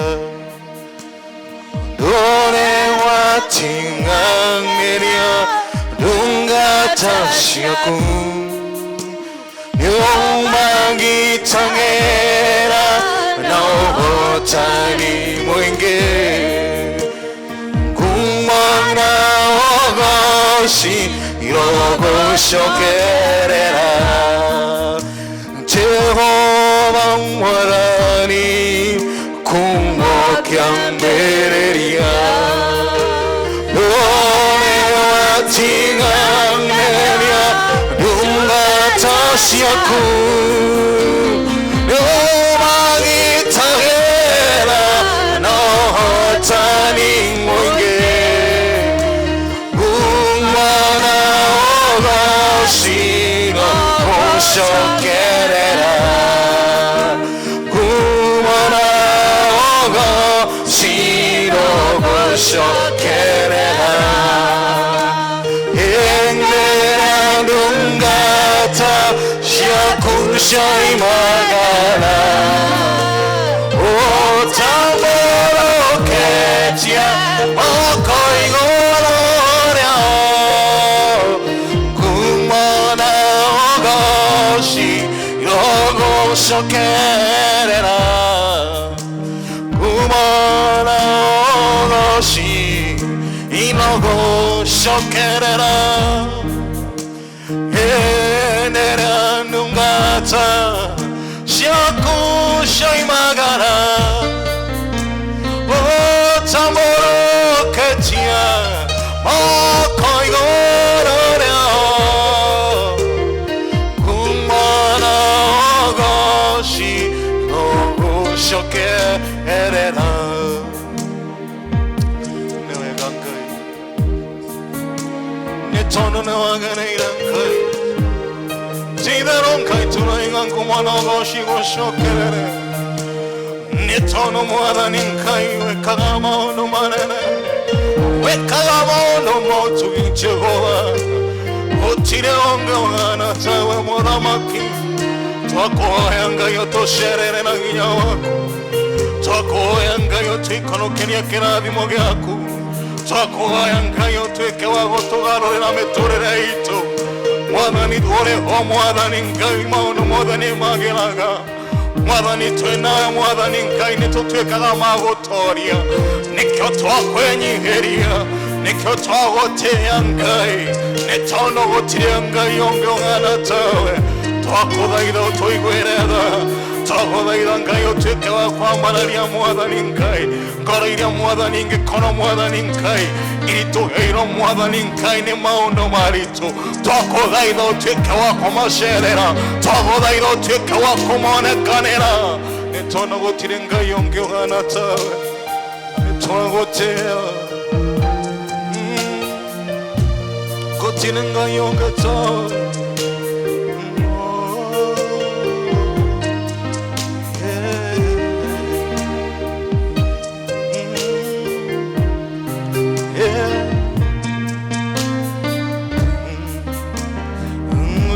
ndũre wating'ang'ĩria ndungata ciaku nĩũmagitagĩra na ũhotani mũingĩ kumana ũgoci irogũcokerera Jehova mwathani kumo kiambĩrĩria ndũre wating'ang'ĩria ndungata ciaku nĩũmagitagĩra na ũhotani mũingĩ kumana ũgoci irogũcokerera kumana ũgoci irogũcokerera hĩndĩra ndungata ciaku cioimagara ũtambũrũkĩtie moko igũrũ rĩao kumana ũgoci irogũcokerera kumana ũgoci irogũcokerera hĩndĩrĩa ndungata ciaku cioimagara ũtambũrũkĩtie moko igũrũ rĩao kumana ũgoci irogũcokerera. Nĩ wega Ngai nĩ tondũ nĩ wagĩrĩire Ngai ti-itherũ Ngai tũroiga kumana ũgoci gũcokerere nĩ tondũ Mwathani Ngai wĩkaga maũndũ manene wĩkaga maũndũ motugi Jehova gũtirĩ ũngĩ ũhana tawe mũthamaki twakũhoya Ngai ũtũcerere na hinya waku twakũhoya Ngai ũtũikũrũkĩrie kĩrathimo gĩaku twakũhoya Ngai ũtuĩke wa gũtũgarũrĩra mĩtũrĩre itũ Mwathani ũrĩ ho Mwathani Ngai maũndũ mothe nĩ magĩraga Mwathani twĩ nawe Mwathani Ngai nĩ tũtuĩkaga magũtoria nĩkĩo twakwĩnyihĩria nĩkĩo twagũtĩĩa Ngai nĩ tondũ gũtirĩ Ngai ũngĩ ũhana tawe twakũthaitha ũtũiguĩre tha twakũthaitha Ngai ũtuĩke wa kwambararia Mwathani Ngai ngoro iria Mwathani ingĩkorwo Mwathani Ngai Iritũhĩirwo Mwathani Ngai nĩ maũndũ maritũ. Twakũthaitha ũtuĩke wa kũmacerera, twagũthaitha ũtuĩke wa kũmonekanĩra. Nĩ tondũ gũtirĩ Ngai ũngĩ ũhana tawe. Nĩ twagũtĩĩa. Gũtirĩ Ngai ũngĩ tawe.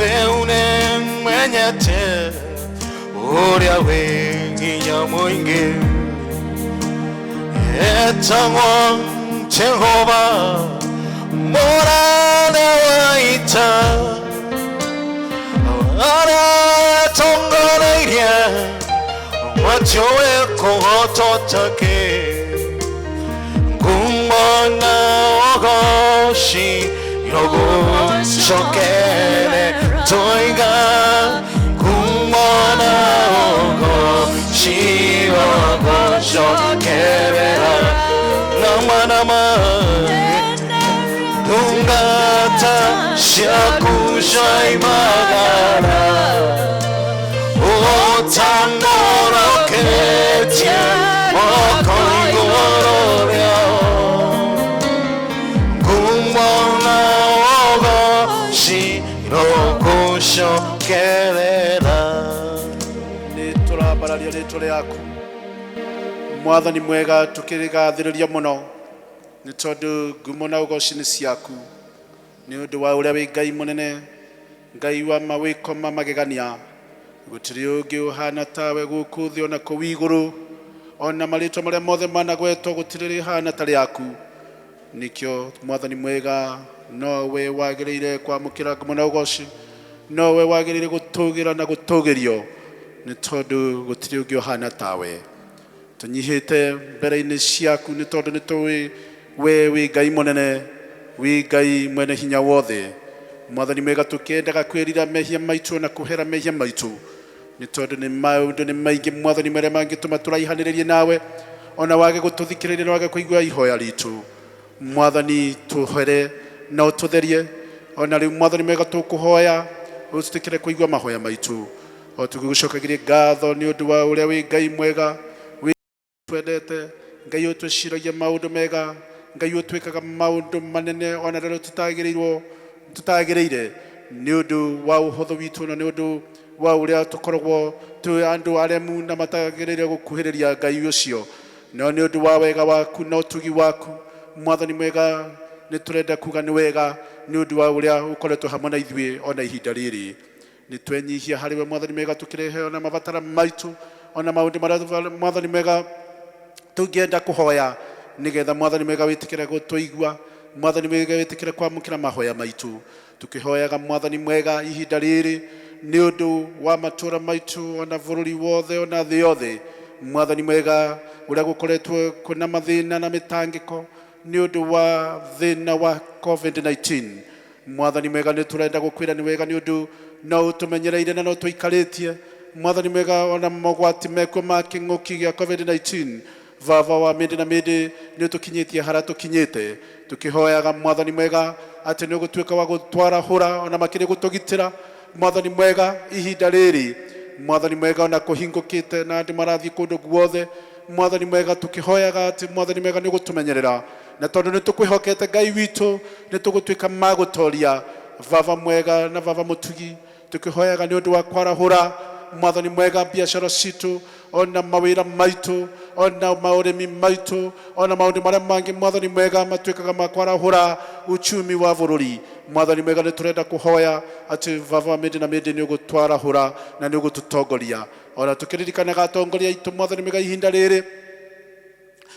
Leune menyete uria wĩ hinya mũingĩ etagwo Jehova mũnene wa ita arĩa atongoreirie matiũĩ kũhotwo take ngumo na ũgoci irogũcokere toiga ngumo na ũgoci irogũcokerera nama nama ndungata ciaku cioimagara ũtambũrũkĩtie moko igũrũ rĩao ngumo na ũgoci irogũcokerera. Nĩ tũrambararia rĩtwa rĩaku Mwathani mwega, tũkĩgathĩrĩria mũno nĩ tondũ ngumo na ũgoci nĩ ciaku, nĩ ũndũ wa ũrĩa wĩ Ngai mũnene, Ngai wa mawĩko ma magegania. Gũtirĩ ũngĩ ũhana tawe gũkũ thĩ ona kũu igũrũ, ona marĩtwa marĩa mothe managwetwo gũtirĩ rĩhana ta rĩaku. Nĩkĩo Mwathani mwega, nowe wagĩrĩire kwamũkĩra ngumo na ũgoci, nowe wagĩrĩire gũtũgĩra na gũtũgĩrio, nĩ tondũ gũtirĩ ũngĩ ũhana tawe. Tũnyihĩte mbere-inĩ ciaku nĩ tondũ nĩ tũĩ we wĩ Ngai mũnene, wĩ Ngai mwene hinya wothe. Mwathani mwega, tũkĩendaga kwĩrira mehia maitũ na kũhera mehia maitũ, nĩ tondũ nĩ maũndũ nĩ maingĩ Mwathani marĩa mangĩtũma tũraihanĩrĩrie nawe, ona wage gũtũthikĩrĩria na wage kũigua ihoya ritũ. Mwathani, tũhere na ũtũtherie. Ona rĩu Mwathani mwega, tũkũhoya ũtũtĩkĩre kũigua mahoya maitũ, o tũgĩgũcokagĩrie ngatho nĩ ũndũ wa ũrĩa wĩ Ngai mwega, wĩ twendete, Ngai ũtwĩciragia maũndũ mega, Ngai ũtwĩkaga maũndũ manene ona rĩrĩa tũtagĩrĩirwo tũtagĩrĩire, nĩ ũndũ wa ũhũthũ witũ na nĩ ũndũ wa ũrĩa tũkoragwo twĩ andũ aremu na matagĩrĩire gũkuhĩrĩria Ngai ũcio. No nĩ ũndũ wa wega waku na ũtugi waku, Mwathani mwega, nĩ tũrenda kuga nĩ wega nĩ ũndũ wa ũrĩa ũkoretwo hamwe na ithuĩ ona ihinda rĩrĩ. Nĩ twenyihia harĩ we Mwathani mwega, tũkĩrehe ona mabatara maitũ, ona maũndũ marĩa Mwathani mwega tũngĩenda kũhoya, nĩgetha Mwathani mwega wĩtĩkĩre gũtũigua, Mwathani mwega wĩtĩkĩre kwamũkĩra mahoya maitũ. Tũkĩhoyaga Mwathani mwega ihinda rĩrĩ nĩ ũndũ wa matũũra maitũ, ona bũrũri wothe, ona thĩ yothe. Mwathani mwega, ũrĩa gũkoretwo kwĩna mathĩna na mĩtangĩko nĩ ũndũ wa thĩna wa COVID-19, Mwathani mwega, nĩ tũrenda gũkwĩra nĩ wega nĩ ũndũ no ũtũmenyereire na no tũikarĩtie. Mwathani mwega, ona mogwati mekuo ma kĩng'ũki gĩa COVID-19, Baba wa mĩndĩ na mĩndĩ, nĩ ũtũkinyĩtie harĩa tũkinyĩte. Tũkĩhoyaga Mwathani mwega atĩ nĩ ũgũtuĩka wa gũtwarahũra ona makĩria gũtũgitĩra. Mwathani mwega, ihinda rĩrĩ Mwathani mwega, ona kũhingũkĩte na andũ marathiĩ kũndũ guothe, Mwathani mwega, tũkĩhoyaga atĩ Mwathani mwega nĩ ũgũtũmenyerera, na tondũ nĩ tũkwĩhokete Ngai witũ, nĩ tũgũtuĩka ma gũtoria. Baba mwega na Baba mũtugi, tũkĩhoyaga nĩ ũndũ wa kwarahũra Mwathani mwega biacara citũ, ona mawĩra maitũ, ona maũrĩmi maitũ, ona maũndũ marĩa mangĩ Mwathani mwega matuĩkaga ma kwarahũra uchumi wa bũrũri. Mwathani mwega, nĩ tũrenda kũhoya atĩ Baba wa mĩndĩ na mĩndĩ nĩ ũgũtwarahũra na nĩ ũgũtũtongoria, ona tũkĩririkanaga atongoria aitũ Mwathani mwega ihinda rĩrĩ.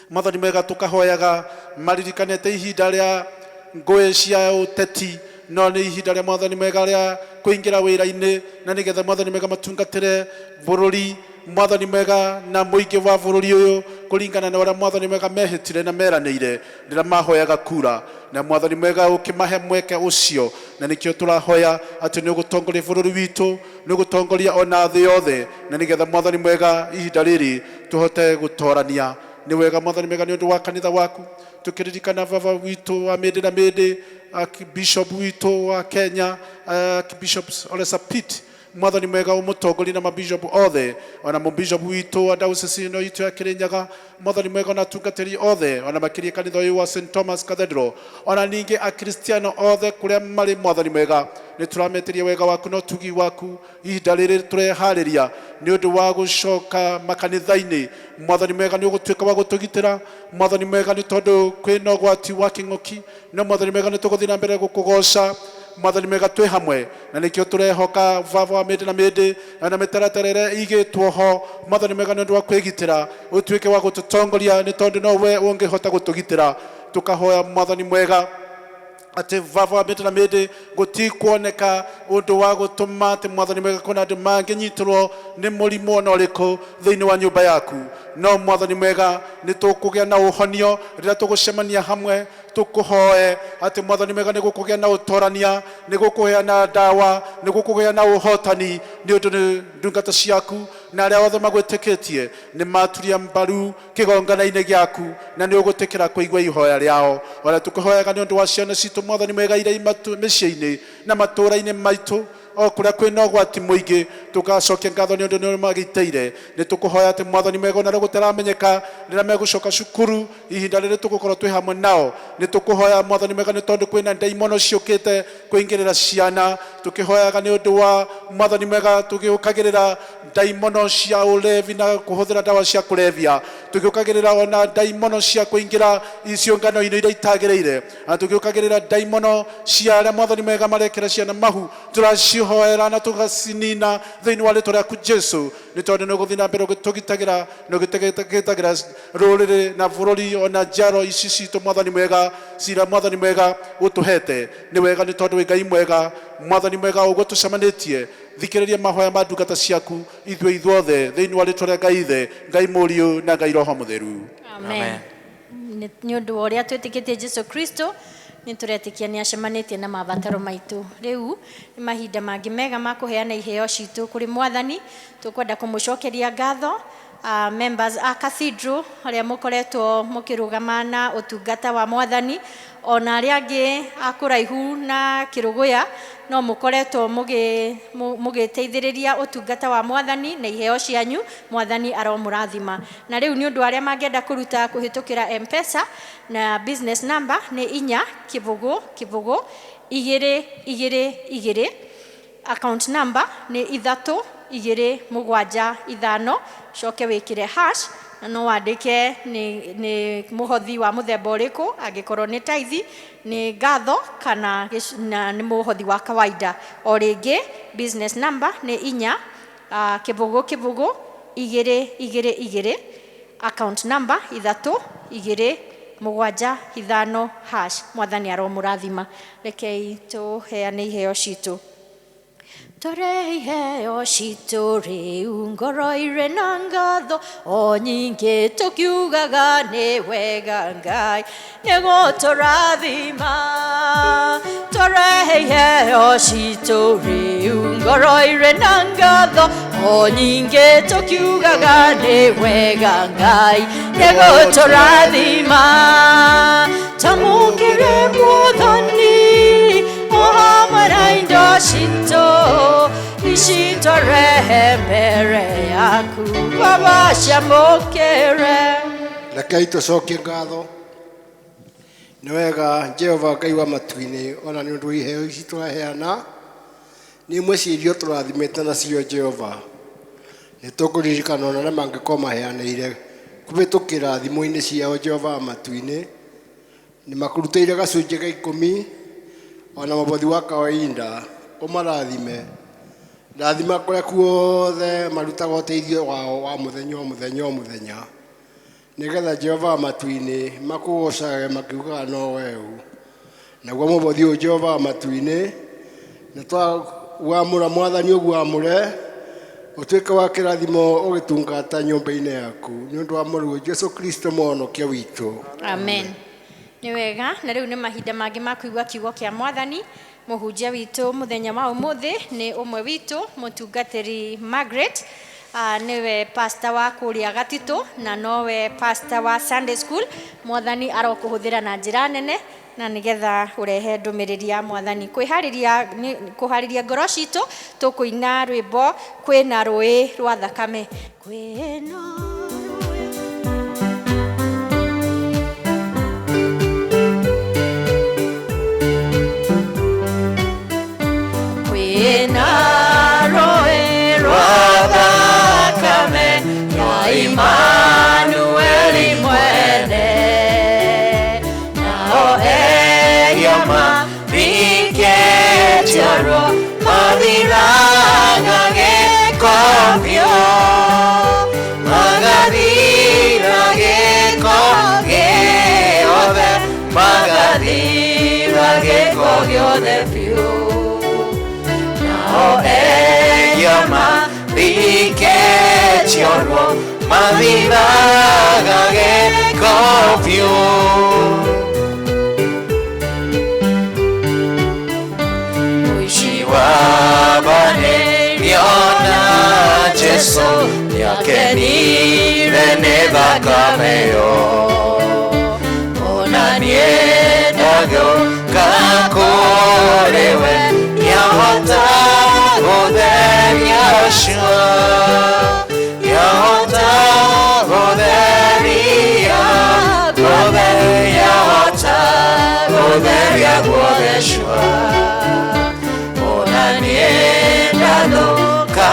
Mwathani mwega, tũkahoyaga maririkanĩte ihinda rĩa ngũĩ cia ũteti, no nĩ ihinda rĩa Mwathani mwega rĩa kũingĩra wĩra-inĩ, na nĩgetha Mwathani mwega matungatĩre bũrũri, Mwathani mwega, na mũingĩ wa bũrũri ũyũ kũringana na ũrĩa Mwathani mwega mehĩtire na meranĩire rĩrĩa mahoyaga kura, na Mwathani mwega ũkĩmahe mweke ũcio. Na nĩkĩo tũrahoya atĩ nĩ ũgũtongoria bũrũri witũ, nĩ ũgũtongoria ona thĩ yothe, na nĩgetha Mwathani mwega ihinda rĩrĩ tũhote gũtorania. Nĩ wega Mwathani mwega nĩ ũndũ wa kanitha waku, tũkĩririkana baba witũ wa mĩndĩ na mĩndĩ, Archbishop witũ wa Kenya, Archbishop Ole Sapit. Mwathani mwega ũmũtongorie na mabishop othe, ona mũbishop witũ wa diocese ĩno itũ ya Kirinyaga. Mwathani mwega, ona atungatĩri othe, ona makĩria kanitha ũyũ wa St Thomas Cathedral, ona ningĩ akristiano othe kũrĩa marĩ. Mwathani mwega, nĩ tũrametĩria wega waku na ũtugi waku ihinda rĩrĩ tũreharĩria nĩ ũndũ wa gũcoka makanitha-inĩ. Mwathani mwega, nĩ ũgũtuĩka wa gũtũgitĩra. Mwathani mwega, nĩ tondũ kwĩna ũgwati wa kĩng'ũki, no Mwathani mwega, nĩ tũgũthiĩ na mbere gũkũgoca. Mwathani mwega, twĩ hamwe na nĩkĩo tũrehoka baba wa mĩndĩ na mĩndĩ na mĩtaratara ĩrĩa igĩtwo ho. Mwathani mwega, nĩ ũndũ wa kwĩgitĩra, ũtuĩke wa gũtũtongoria, nĩ tondũ no we ũngĩhota gũtũgitĩra. Tũkahoya, Mwathani mwega, atĩ baba wa mĩndĩ na mĩndĩ gũtikuoneka ũndũ wa gũtũma atĩ, Mwathani mwega, kuna andũ mangĩnyitĩrwo nĩ mũrimũ ona ũrĩkũ thĩinĩ wa nyũmba yaku. No Mwathani mwega, nĩ tũkũgĩa na ũhonio rĩrĩa tũgũcemania hamwe tũkũhoe, atĩ Mwathani mwega, nĩ gũkũgĩa na ũtorania, nĩ gũkũgĩa na ndawa, nĩ gũkũgĩa na ũhotani, nĩ ũndũ nĩ ndungata ciaku na arĩa othe magwĩtĩkĩtie nĩ maturia mbaru kĩgongona-inĩ gĩaku, na nĩ ũgũtĩkĩra kũigua ihoya rĩao. Ona tũkĩhoyaga nĩ ũndũ wa ciana citũ, Mwathani mwega, iria mĩciĩ-inĩ na matũũra-inĩ maitũ, o kũrĩa kwĩna ũgwati mũingĩ, tũgacokia ngatho nĩ ũndũ nĩ magitĩire. Nĩ tũkũhoya atĩ, Mwathani mwega, ona rĩu gũtaramenyeka rĩrĩa megũcoka cukuru, ihinda rĩrĩ tũgũkorwo twĩ hamwe nao. Nĩ tũkũhoya, Mwathani mwega, nĩ tondũ kwĩna ndaimono ciũkĩte kũingĩrĩra ciana, tũkĩhoyaga nĩ ũndũ wa, Mwathani mwega, tũgĩũkagĩrĩra ndaimono cia ũlevi na kũhũthĩra ndawa cia kũrebia, tũgĩũkagĩrĩra ona ndaimono cia kũingĩra ciũngano-inĩ iria itagĩrĩire, na tũgĩũkagĩrĩra ndaimono cia arĩa, Mwathani mwega, marekĩra ciana mahu. Tũracihoera na tũgacinina thĩinĩ wa rĩtwa rĩaku Jesu, nĩ tondũ nĩ ũgũthiĩ na mbere ũgĩtũgitagĩra na ũgĩtũgitagĩra rũrĩrĩ na bũrũri, ona njiaro ici citũ, Mwathani mwega, cira, Mwathani mwega, ũtũhete. Nĩ wega, nĩ tondũ wĩ Ngai mwega. Mwathani mwega, ũguo tũcemanĩtie, thikĩrĩria mahoya ma ndungata ciaku ithuĩ ithuothe, thĩinĩ wa rĩtwa rĩa Ngai Ithe, Ngai Mũriũ na Ngai Roho Mũtheru. Amen. Nĩ ũndũ wa ũrĩa twĩtĩkĩtie Jesu Kristo, nĩ tũretĩkia nĩ acemanĩtie na mabataro maitũ. Rĩu nĩ mahinda mangĩ mega ma kũheana iheo citũ kũrĩ Mwathani. Tũkwenda kũmũcokeria ngatho, members a cathedral arĩa mũkoretwo mũkĩrũgama na ũtungata wa Mwathani, ona arĩa angĩ a kũraihu na Kĩrũgũya no mũkoretwo mũgĩteithĩrĩria ũtungata wa Mwathani na iheo cianyu. Mwathani aromũrathima. Na rĩu nĩ ũndũ arĩa mangĩenda kũruta kũhĩtũkĩra M-Pesa, na business number nĩ 4 0 0 2 2 2 2, account number nĩ 3 2 7 5, coke wĩkĩre hash, na no wandĩke nĩ mũhothi wa mũthemba ũrĩkũ, angĩkorwo nĩ tithe, nĩ ngatho, kana na nĩ mũhothi wa kawaida. O rĩngĩ, business number nĩ 4 0 0 2 2 2, account number 3 2 7 5 hash. Mwathani aromũrathima. Rekei tũheane iheo citũ. Tũrehe iheo citũ rĩu, ngoro irĩ na ngatho o nyingĩ, tũkiugaga nĩ wega Ngai nĩ gũtũrathima. Tũrehe iheo citũ rĩu, ngoro irĩ na ngatho o nyingĩ, tũkiugaga nĩ wega Ngai nĩ gũtũrathima. Tamũkĩre Mwathani o hamwe na indo citũ ici twarehe mbere yaku. Baba, ciamũkĩre. Rekei tũcokie ngatho. Nĩ wega Jehova Ngai wa matu-inĩ, ona nĩ ũndũ wa iheo ici tũraheana, nĩ imwe cia irio tũrathimĩte nacio. Jehova, nĩ tũkũririkana ona arĩa mangĩkorwo maheanĩire kũhĩtũkĩra thimũ-inĩ ciao. Jehova wa matu-inĩ, nĩ makũrutĩire gacunjĩ ga 10 ona mũbothi wa kawaida, ũmarathime. Rathima kũrĩa kuothe marutaga ũteithio wao wa mũthenya o mũthenya o mũthenya, nĩgetha Jehova wa matu-inĩ makũgocage makiugaga no weũ. Naguo mũbothi ũyũ, Jehova wa matu-inĩ, nĩ twawamũra. Mwathani, ũguo amũre ũtuĩke wa kĩrathimo ũgĩtungata nyũmba-inĩ yaku, nĩ ũndũ wa Mũrũguo Jesu Kristo, Mũhonokia witũ. Amen. Nĩ wega. Na rĩu nĩ mahinda mangĩ ma kũigua kiugo kĩa Mwathani. Mũhunjia witũ mũthenya wa ũmũthĩ nĩ ũmwe witũ, mũtungatĩri Margaret. Niwe pastor wa kuria Gatitu na nowe pastor wa Sunday School. Mwathani arokuhuthira na njira nene na nigetha urehe ndumiriri ya mwathani. Kwihariria kuhariria ngoro citu tukuina rwimbo kwina rui rwa thakame. Kwina kwina rui rwa thakame ya Imanueli mwene nao eyama biketiarwo mathiraga gĩko biũ, magathira gĩko gĩothe, magathira gĩko gĩothe biũ. Nao eyama biketiarwo mathiraga gĩko biũ. Wabane Jesu nĩakenire nĩ thakame ĩyo, ona niĩ ndagĩũka kũrĩ we, nĩahota gũtheria cua, nĩahota gũtheria guothe, nĩahota gũtheria guothe cua. Ona niĩ ndagĩũka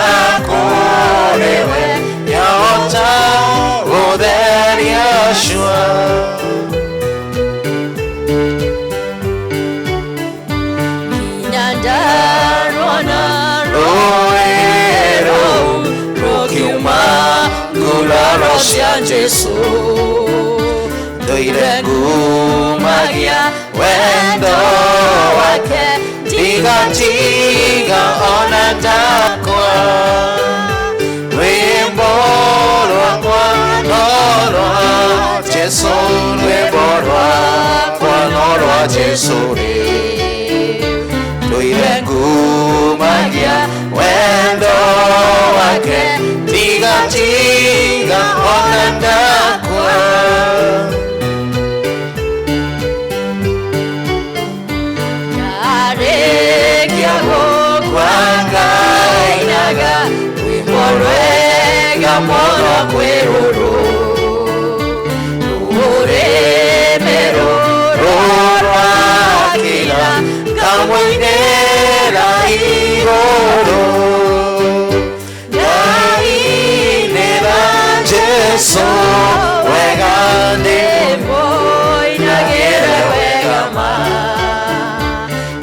kũrĩ we, nĩahota gũtheria cua. Nginya ndarona rũĩ rũu rũkiuma nguraro cia Jesũ, ndũire ngumagia wendo wake, ndigatiga ona ndakwa. Rwĩmbo rwakwa no rwa Jesũ, rwĩmbo rwakwa no rwa Jesũ rĩ, ndũire ngumagia wendo wake, ndigatiga ona ndakwa. Ndarĩkia gũkua ngainaga rwĩmbo rwega mũno kwĩ rũrũ, rũrĩmĩ rũrũ rwakĩra ngamũinĩra igũrũ. Ngainĩra Jesũ wega ndĩmũinagĩre wega ma,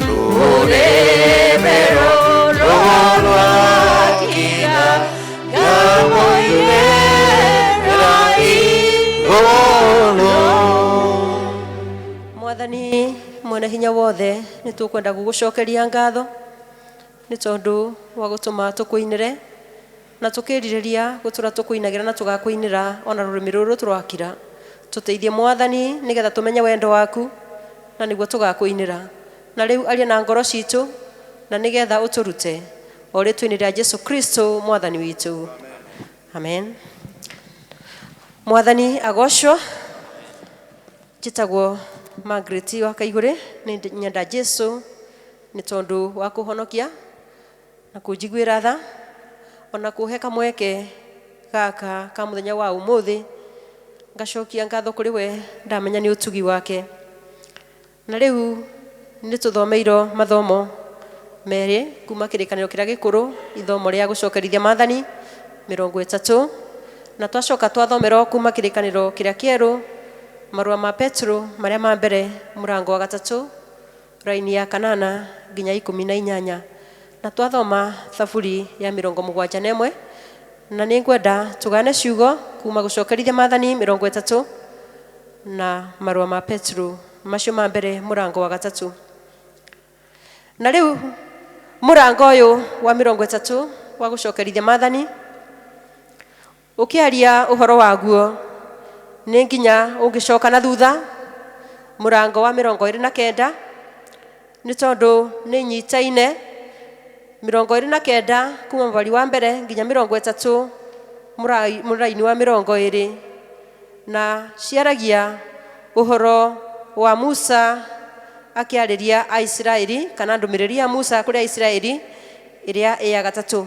rũrĩmĩ rũrũ rwakĩra ngamũinĩra igũrũ. Mwathani mwene hinya wothe, nĩ tũkwenda gũgũcokeria ngatho nĩ tondũ wa gũtũma tũkũinĩre na tũkĩrirĩria gũtũra tũkũinagĩra na tũgakũinĩra ona rũrĩmĩ rũrũ tũrakira. Tũteithie Mwathani nĩgetha tũmenye wendo waku na nĩguo tũgakũinĩra. Na rĩu aria na ngoro citũ na nĩgetha ũtũrute o rĩtwa-inĩ rĩa Jesu Kristo Mwathani witũ. Amen. Mwathani agocwo. Njĩtagwo Margaret wa Kaigũrĩ, nĩ nyenda Jesu nĩ tondũ wa kũhonokia na kũnjiguĩra tha ona kũhe kamweke gaka ka mũthenya wa ũmũthĩ. Ngacokia ngatho kũrĩ we, ndamenya nĩ ũtugi wake. Na rĩu nĩ tũthomeirwo mathomo merĩ kuma kĩrĩkanĩro kĩrĩa gĩkũrũ, ithomo rĩa gũcokerithia maathani 30, na twacoka twathomerwo kuma kĩrĩkanĩro kĩrĩa kĩerũ marũa ma Petro marĩa ma mbere mũrango wa 3 raini ya 8 nginya 18, na twathoma thaburi ya 71. Na nĩ ngwenda tũgane ciugo kuma gũcokerithia maathani 30 na marũa ma Petro macio ma mbere mũrango wa 3. Na rĩu mũrango ũyũ wa 30 wa gũcokerithia maathani ũkĩaria ũhoro waguo nĩ nginya ũngĩcoka na thutha mũrango wa 29, nĩ tondũ nĩ nyitaine 29 kuma mũbari wa mbere nginya 30. Mũraini wa 20, na ciaragia ũhoro wa Musa akĩarĩria Aisiraeli, kana ndũmĩrĩri ya Musa kũrĩ Aisiraeli ĩrĩa ĩ ya gatatũ.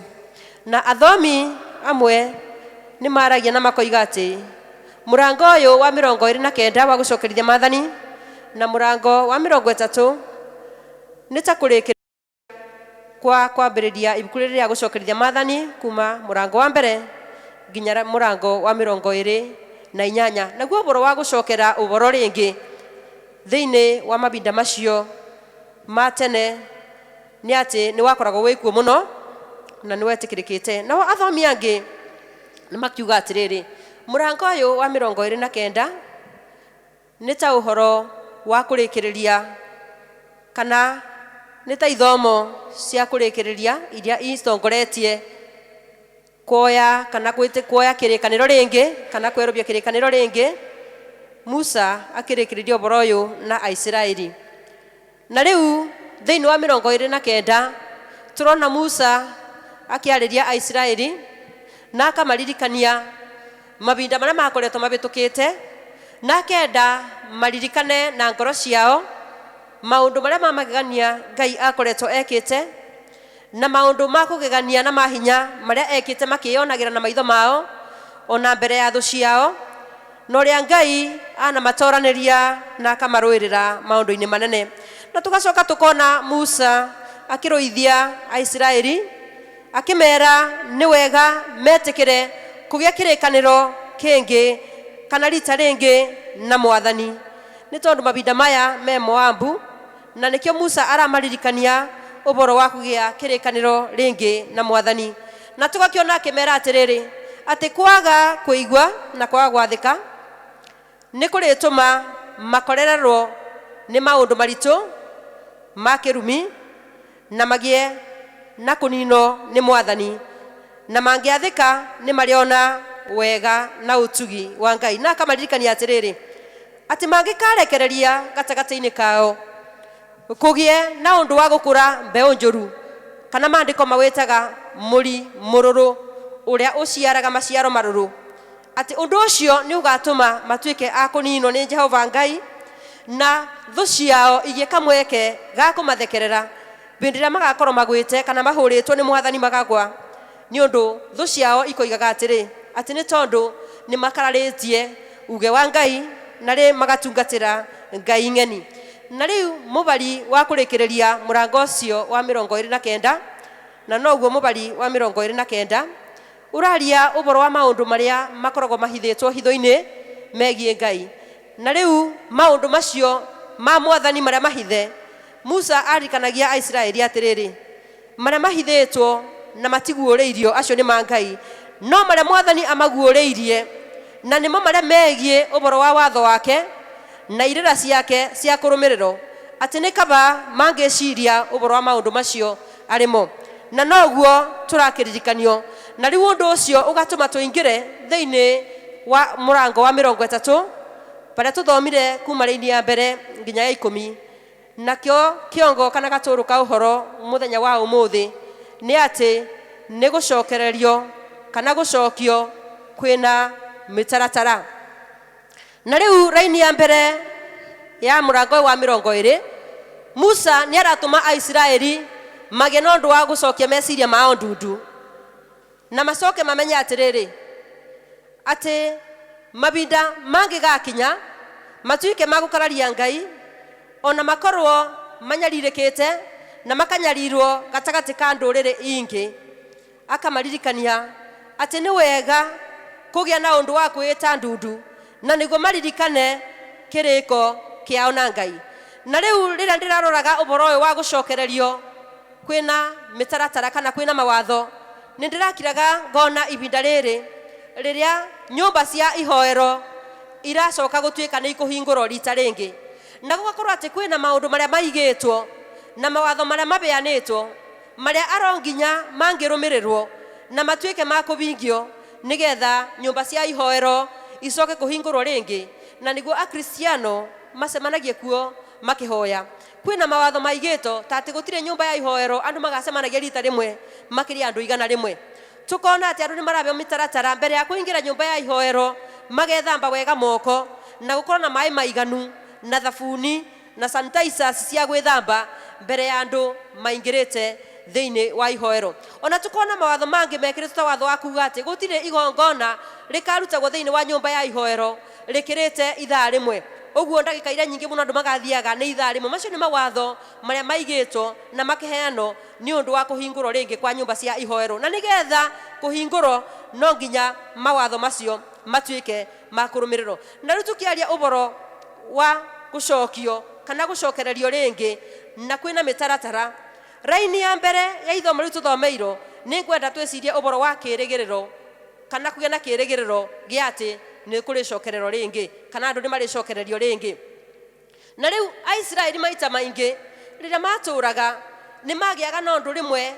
Na athomi amwe nĩ maragia na makoiga atĩ mũrango ũyũ wa 29 wa gũcokerithia maathani na mũrango wa 30 nĩ ta kũrĩkĩrĩria kwa kwambĩrĩria ibuku rĩrĩ rĩa gũcokerithia maathani kuma mũrango wa mbere nginya mũrango wa 28. Naguo ũhoro wa gũcokera ũhoro rĩngĩ thĩinĩ wa mabinda macio ma tene nĩ atĩ nĩ wakoragwo wĩkuo mũno na nĩ wetĩkĩrĩkĩte. Nao athomi angĩ nĩ makiuga atĩrĩrĩ, mũrango ũyũ wa 29 nĩ ta ũhoro wa kũrĩkĩrĩria, kana nĩ ta ithomo cia kũrĩkĩrĩria iria itongoretie kuoya kana kuoya kĩrĩkanĩro rĩngĩ kana kwerũbia kĩrĩkanĩro rĩngĩ. Musa akĩrĩkĩrĩria ũhoro ũyũ na Aisiraeli. Na rĩu thĩinĩ wa 29 tũrona Musa akĩarĩria Aisiraeli na akamaririkania mabinda marĩa makoretwo mabĩtũkĩte, na akenda maririkane na ngoro ciao maũndũ marĩa ma magegania Ngai akoretwo ekĩte, na maũndũ ma kũgegania na mahinya marĩa ekĩte makĩyonagĩra na maitho mao ona mbere ya thũ ciao, na ũrĩa Ngai anamatoranĩria na akamarũĩrĩra maũndũ-inĩ manene. Na tũgacoka tũkona Musa akĩrũithia Aisiraeli akĩmera nĩ wega metĩkĩre kũgĩa kĩrĩkanĩro kĩngĩ kana rita rĩngĩ na Mwathani, nĩ tondũ mabinda maya me Moabu, na nĩkĩo Musa aramaririkania ũhoro wa kũgĩa kĩrĩkanĩro rĩngĩ na Mwathani. Na tũgakĩona akĩmera atĩrĩrĩ, atĩ kwaga kũigua na kwaga gwathĩka nĩ kũrĩtũma makorererwo nĩ maũndũ maritũ ma kĩrumi na magĩe na kũninwo nĩ Mwathani, na mangĩathĩka nĩ marĩona wega na ũtugi wa Ngai. Na akamaririkania atĩrĩrĩ, atĩ mangĩkarekereria gatagatĩ-inĩ kao kũgĩe na ũndũ wa gũkũra mbeũ njũru, kana maandĩko mawĩtaga mũri mũrũrũ ũrĩa ũciaraga maciaro marũrũ, atĩ ũndũ ũcio nĩ ũgatũma matuĩke a kũninwo nĩ Jehova Ngai, na thũ ciao igĩe kamweke ga kũmathekerera hĩndĩ ĩrĩa magakorwo magwĩte kana mahũrĩtwo nĩ Mwathani magagwa, nĩ ũndũ thũ ciao ikoigaga atĩrĩ, atĩ nĩ tondũ nĩ makararĩtie uge wa Ngai na rĩ magatungatĩra Ngai ng'eni. Na rĩu mũbari wa kũrĩkĩrĩria mũrango ũcio wa 29, na noguo mũbari wa 29 ũraria ũhoro wa maũndũ marĩa makoragwo mahithĩtwo hitho-inĩ megiĩ Ngai. Na rĩu maũndũ macio ma Mwathani marĩa mahithe, Musa aririkanagia Aisiraeli atĩrĩrĩ, marĩa mahithĩtwo na matiguũrĩirio acio nĩ ma Ngai, no marĩa Mwathani amaguũrĩirie na nĩmo marĩa megiĩ ũhoro wa watho wake na irĩra ciake cia kũrũmĩrĩrwo, atĩ nĩ kaba mangĩciria ũhoro wa maũndũ macio arĩmo. Na noguo tũrakĩririkanio. Na rĩu ũndũ ũcio ũgatũma tũingĩre thĩinĩ wa mũrango wa 30 barĩa tũthomire kuma raini ya mbere nginya ya 10. Nakĩo kĩongo kana gatũrũ ka ũhoro mũthenya wa ũmũthĩ nĩ atĩ nĩ gũcokererio kana gũcokio kwĩna mĩtaratara. Na rĩu raini ya mbere ya mũrango wa 20, Musa nĩ aratũma Aisiraeli magĩe na ũndũ wa gũcokia meciria mao ndundu, na macoke mamenye atĩrĩrĩ, atĩ mabinda mangĩgakinya matuĩke ma gũkararia Ngai, ona makorwo manyarirĩkĩte na makanyarirwo gatagatĩ ka ndũrĩrĩ ingĩ. Akamaririkania atĩ nĩ wega kũgĩa na ũndũ wa kwĩĩta ndundu, na nĩguo maririkane kĩrĩko kĩao na Ngai. Na rĩu rĩrĩa ndĩraroraga ũhoro ũyũ wa gũcokererio kwĩna mĩtaratara kana kwĩna mawatho, nĩ ndĩrakiraga ngona ibinda rĩrĩ rĩrĩa nyũmba cia ihoero iracoka gũtuĩka nĩ ikũhingũrwo rita rĩngĩ, na gũgakorwo atĩ kwĩna maũndũ marĩa maigĩtwo na mawatho marĩa mabeanĩtwo marĩa aro nginya mangĩrũmĩrĩrwo na matuĩke ma kũhingio nĩgetha nyũmba cia ihoero icoke kũhingũrwo rĩngĩ, na nĩguo akristiano macemanagie kuo makĩhoya. Kwĩna mawatho maigĩtwo ta atĩ gũtirĩ nyũmba ya ihoero andũ magacemanagia rita rĩmwe makĩria andũ 100. Tukona atĩ andũ nĩ marabeo mĩtaratara mbere ya kũingĩra nyũmba ya ihoero, magethamba wega moko na gũkorwo na maĩ maiganu na thabuni na sanitizers cia gwĩthamba mbere ya andũ maingĩrĩte thĩinĩ wa ihoero. Ona tukona mawatho mangĩ mekĩrĩtwo ta watho wa kuga atĩ gũtirĩ igongona rĩkarutagwo thĩinĩ wa nyũmba ya ihoero rĩkĩrĩte ithaa rĩmwe. Ũguo ndagĩka iria nyingĩ mũno andũ magathiaga nĩ ithaa rĩmwe. Macio nĩ mawatho marĩa maigĩtwo na makĩheanwo nĩ ũndũ wa kũhingũrwo rĩngĩ kwa nyũmba cia ihoero, na nĩgetha kũhingũrwo no nginya mawatho macio matuĩke ma kũrũmĩrĩrwo. Na rĩu tũkĩaria ũboro wa gũcokio kana gũcokererio rĩngĩ, na kwĩna mĩtaratara, raini ya mbere ya ithomo rĩu tũthomeirwo, nĩ ngwenda twĩcirie ũboro wa kĩrĩgĩrĩro kana kũgĩa na kĩrĩgĩrĩro gĩa atĩ nĩ kũrĩcokererwo rĩngĩ kana andũ nĩ marĩcokererio rĩngĩ. Na rĩu Aisiraeli maita maingĩ rĩrĩa matũraga nĩ magĩaga na ũndũ rĩmwe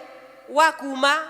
wa kuma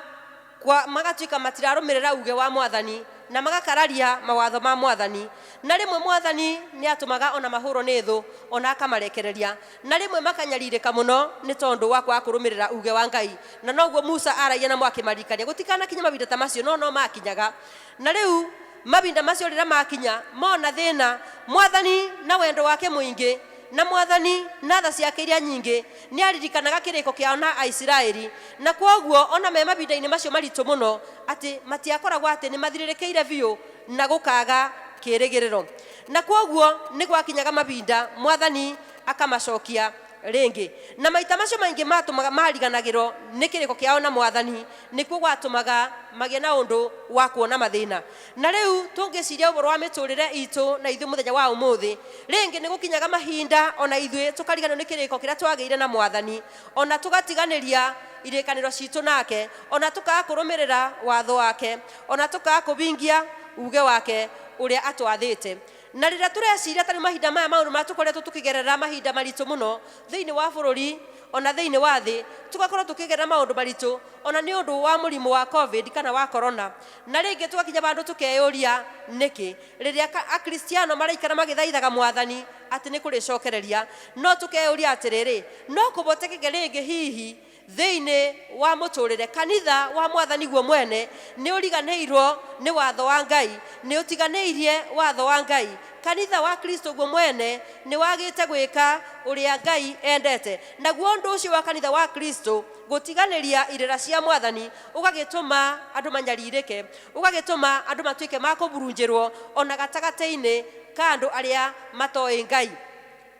kwa magatuĩka matirarũmĩrĩra uge wa mwathani na magakararia mawatho ma mwathani, na rĩmwe mwathani nĩ atũmaga ona mahũrwo nĩ thũ ona akamarekereria, na rĩmwe makanyarirĩka mũno nĩ tondũ wa kwaga kũrũmĩrĩra uge wa Ngai. Na noguo Musa aragia na mwakĩmaririkania gũtikanakinya mabinda ta macio, no no makinyaga. Na rĩu mabinda macio rĩrĩa makinya mona thĩna, mwathani na wendo wake mũingĩ na mwathani na tha ciake iria nyingĩ nĩ aririkanaga kĩrĩko kĩao na Aisiraeli, na kwoguo ona me mabinda-inĩ macio maritũ mũno atĩ matiakoragwo atĩ nĩ mathirĩrĩkĩire biũ na gũkaga kĩrĩgĩrĩro. Na kwoguo nĩ gwakinyaga mabinda mwathani akamacokia rĩngĩ, na maita macio maingĩ matũmaga mariganagĩrwo nĩ kĩrĩko kĩao na mwathani, nĩkuo gwatũmaga magĩe na ũndũ wa kuona mathĩna. Na rĩu tũngĩciria ũhoro wa mĩtũrĩre itũ na ithuĩ mũthenya wa ũmũthĩ, rĩngĩ nĩ gũkinyaga mahinda ona ithuĩ tũkariganĩrwo nĩ kĩrĩko kĩrĩa twagĩire na mwathani, ona tũgatiganĩria irĩkanĩro citũ nake, ona tũkaga kũrũmĩrĩra watho wake, ona tũkaga kũbingia uge wake ũrĩa atwathĩte. Na rĩrĩa tũreciria tarĩu mahinda maya maũndũ marĩa tũkoretwo tũkĩgerera mahinda maritũ mũno thĩinĩ wa bũrũri ona thĩinĩ wa thĩ, tũgakorwo tũkĩgerera maũndũ maritũ ona nĩ ũndũ wa mũrimũ wa COVID kana wa corona, na rĩngĩ tũgakinya bandũ tũkeyũria nĩkĩ rĩrĩa akristiano maraikara magĩthaithaga mwathani atĩ nĩ kũrĩcokereria, no tũkeyũria atĩrĩrĩ, no kũhotekeke rĩngĩ hihi thĩinĩ wa mũtũrĩre kanitha wa mwathani guo mwene nĩ ũriganĩirwo nĩ watho wa Ngai, nĩ ũtiganĩirie watho wa Ngai. Kanitha wa Kristo guo mwene nĩ wagĩte gwĩka ũrĩa Ngai endete. Naguo ũndũ ũcio wa kanitha wa Kristo gũtiganĩria irĩra cia mwathani ũgagĩtũma andũ manyarirĩke, ũgagĩtũma andũ matuĩke ma kũburunjĩrwo ona gatagatĩ-inĩ ka andũ arĩa matoĩ Ngai.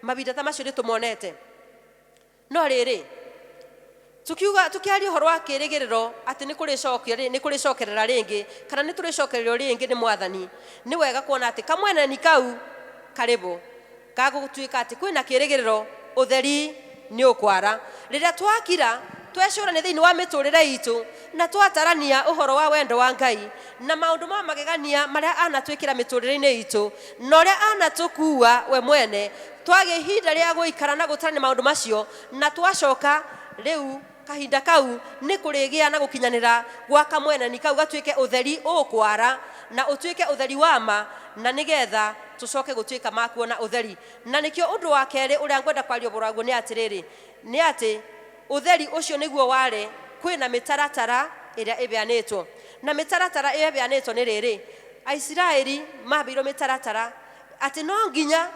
Mabinda ta macio nĩ tũmonete. No rĩrĩ, tukiuga tukiaria ũhoro wa kĩrĩgĩrĩro atĩ nĩ kũrĩcokio nĩ kũrĩcokerera rĩngĩ kana nĩ tũrĩcokererio rĩngĩ nĩ mwathani, nĩ wega kuona atĩ kamweneni kau karĩbo gagũtuĩka atĩ kwĩna kĩrĩgĩrĩro, ũtheri nĩ ũkwara. Rĩrĩa twakira twecũrania thĩinĩ wa mĩtũrĩre itũ na twatarania ũhoro wa wendo wa Ngai na maũndũ ma magegania marĩa anatwĩkĩra mĩtũrĩre-inĩ itũ na ũrĩa anatũkua we mwene, twagĩa ihinda rĩa gũikara na gũtarania maũndũ macio na twacoka rĩu kahinda kau nĩ kũrĩgĩa na gũkinyanĩra gwa kamweneni kau gatuĩke ũtheri ũkwara na ũtuĩke ũtheri wa ma, na nĩgetha tũcoke gũtuĩka ma kuona ũtheri. Na nĩkĩo ũndũ wa kerĩ ũrĩa ngwenda kwaria ũhoro waguo nĩ atĩrĩrĩ, nĩ atĩ ũtheri ũcio nĩguo ware kwĩna mĩtaratara ĩrĩa ĩbeanĩtwo. Na mĩtaratara ĩyo ĩbeanĩtwo nĩ rĩrĩ, Aisiraeli mambĩirwo mĩtaratara atĩ no nginya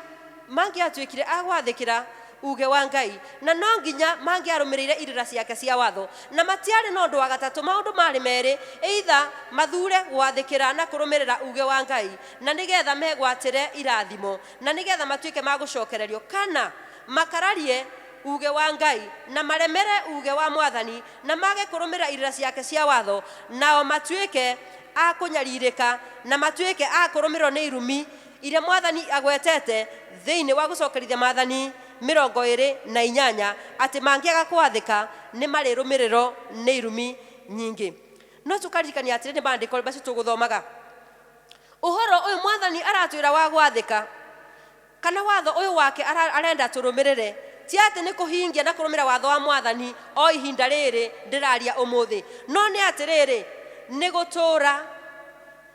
mangĩatuĩkire a gwathĩkĩra uge wa Ngai, na no nginya mangĩarũmĩrĩire irĩra ciake cia watho, na matiarĩ na ũndũ wa gatatũ. Maũndũ marĩ merĩ, either mathure gwathĩkĩra na kũrũmĩrĩra uge wa Ngai na nĩgetha megwatĩre irathimo na nĩgetha matuĩke ma gũcokererio, kana makararie uge wa Ngai na maremere uge wa mwathani na mage kũrũmĩrĩra irĩra ciake cia watho, nao matuĩke a kũnyarirĩka na matuĩke a kũrũmĩrĩrwo nĩ irumi iria mwathani agwetete thĩinĩ wa gũcokerithia maathani 28, atĩ mangĩaga kwathĩka nĩ marĩrũmĩrĩrwo nĩ irumi nyingĩ. No tũkaririkania atĩrĩ, nĩ maandĩko macio tũgũthomaga ũhoro ũyũ mwathani aratwĩra wa gwathĩka kana watho ũyũ wake arenda tũrũmĩrĩre, ti atĩ nĩ kũhingia na kũrũmĩrĩra watho wa mwathani o ihinda rĩrĩ ndĩraria ũmũthĩ, no nĩ atĩrĩrĩ, nĩ gũtũũra.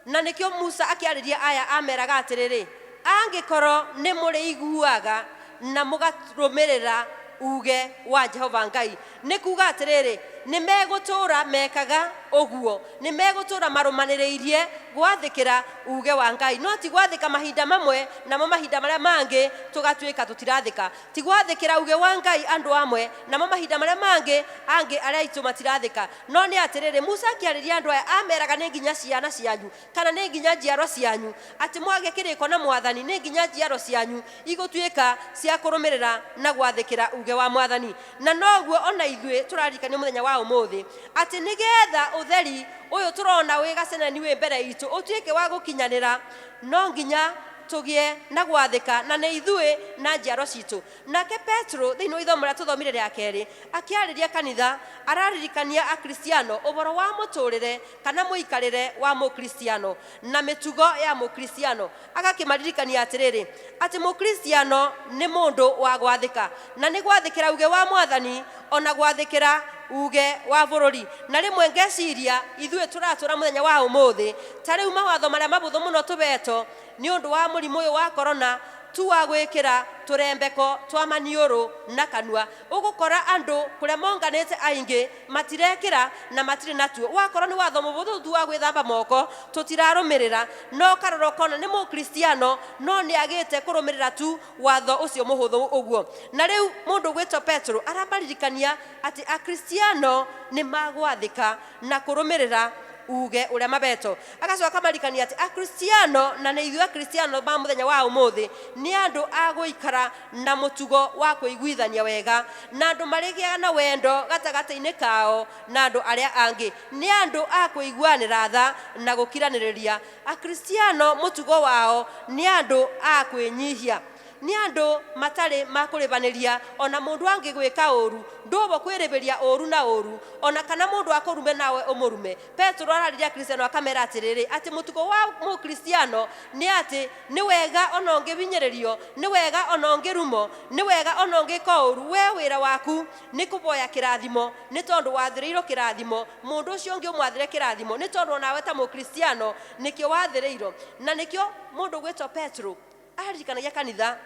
Na nĩkĩo Musa akĩarĩria aya ameraga atĩrĩrĩ, angĩkorwo nĩ mũrĩiguaga na mũgarũmĩrĩra Uge wa Jehova Ngai. Nĩ kuga atĩrĩrĩ, nĩ megũtũũra mekaga ũguo, nĩ megũtũũra marũmanĩrĩirie gwathĩkĩra uge wa Ngai, no ti gwathĩka mahinda mamwe namo mahinda marĩa mangĩ tũgatuĩka tũtirathĩka. Ti gwathĩkĩra uge wa Ngai andũ amwe namo mahinda marĩa mangĩ angĩ arĩa aitũ matirathĩka. No nĩ atĩrĩrĩ, Musa akĩarĩria andũ aya ameraga nĩ nginya ciana cianyu kana nĩ nginya njiaro cianyu, atĩ mwagĩa kĩrĩko na Mwathani nĩ nginya njiaro cianyu igũtuĩka cia kũrũmĩrĩra na gwathĩkĩra uge wa Mwathani. Na noguo ona ithuĩ tũraririkanio mũthenya wa ũmũthĩ atĩ nĩgetha ũtheri ũyũ tũrona wĩ gaceneni wĩ mbere itũ ũtuĩke wa gũkinyanĩra, no nginya tũgĩe na gwathĩka, na nĩ ithuĩ na njiaro citũ. Nake Petro thĩinĩ wa ithomo rĩrĩa tũthomire rĩa kerĩ akĩarĩria kanitha araririkania Akristiano ũhoro wa mũtũrĩre kana mũikarĩre wa mũkristiano na mĩtugo ya mũkristiano. Agakĩmaririkania atĩrĩrĩ, atĩ mũkristiano nĩ mũndũ wa gwathĩka, na nĩ gwathĩkĩra uge wa Mwathani ona gwathĩkĩra uge wa bũrũri. Na rĩmwe ngeciria ithuĩ tũratũra mũthenya wa ũmũthĩ ta rĩu mawatho marĩa mabũthũ mũno tũbetwo nĩ ũndũ wa mũrimũ ũyũ wa korona tu wa gwĩkĩra tũrembeko twa maniũrũ na kanua. Ũgũkora andũ kũrĩa monganĩte aingĩ matirekĩra na matirĩ natuo. Wakorwo nĩ watho mũbũthũ tu wa gwĩthamba moko tũtirarũmĩrĩra, no karora ũkona nĩ mũkristiano no nĩ agĩte kũrũmĩrĩra tu watho ũcio mũhũthũ ũguo. Na rĩu mũndũ ũgwĩtwo Petro aramaririkania atĩ Akristiano nĩ magwathĩka na kũrũmĩrĩra uge ũrĩa mabeto. Agacoka akamarikania atĩ Akristiano, na nĩ ithuĩ Akristiano ma mũthenya wa ũmũthĩ, nĩ andũ a gũikara na mũtugo wa kũiguithania wega, na andũ marĩgĩaga na wendo gatagatĩ-inĩ kao na andũ arĩa angĩ, nĩ andũ a kũiguanĩra tha na gũkiranĩrĩria. Akristiano mũtugo wao nĩ andũ a kwĩnyihia, nĩ andũ matarĩ makũrĩbanĩria. Ona mũndũ angĩgwĩka ũru ndũbo kwĩrĩbĩria ũru na ũru, ona kana mũndũ akũrume nawe ũmũrume. Petro arariria Akristiano akamera atĩrĩrĩ, atĩ mũtugo wa mũkristiano nĩ atĩ nĩ wega ona ũngĩhinyĩrĩrio, nĩ wega ona ũngĩrumo, nĩ wega ona ũngĩka ũru, we wĩra waku nĩ kũboya kĩrathimo, nĩ tondũ wathĩrĩirwo kĩrathimo, mũndũ ũcio ũngĩ ũmwathĩre kĩrathimo, nĩ tondũ onawe ta mũkristiano nĩkĩo wathĩrĩirwo. Na nĩkĩo mũndũ ũgwĩtwo Petro aririkanagia kanitha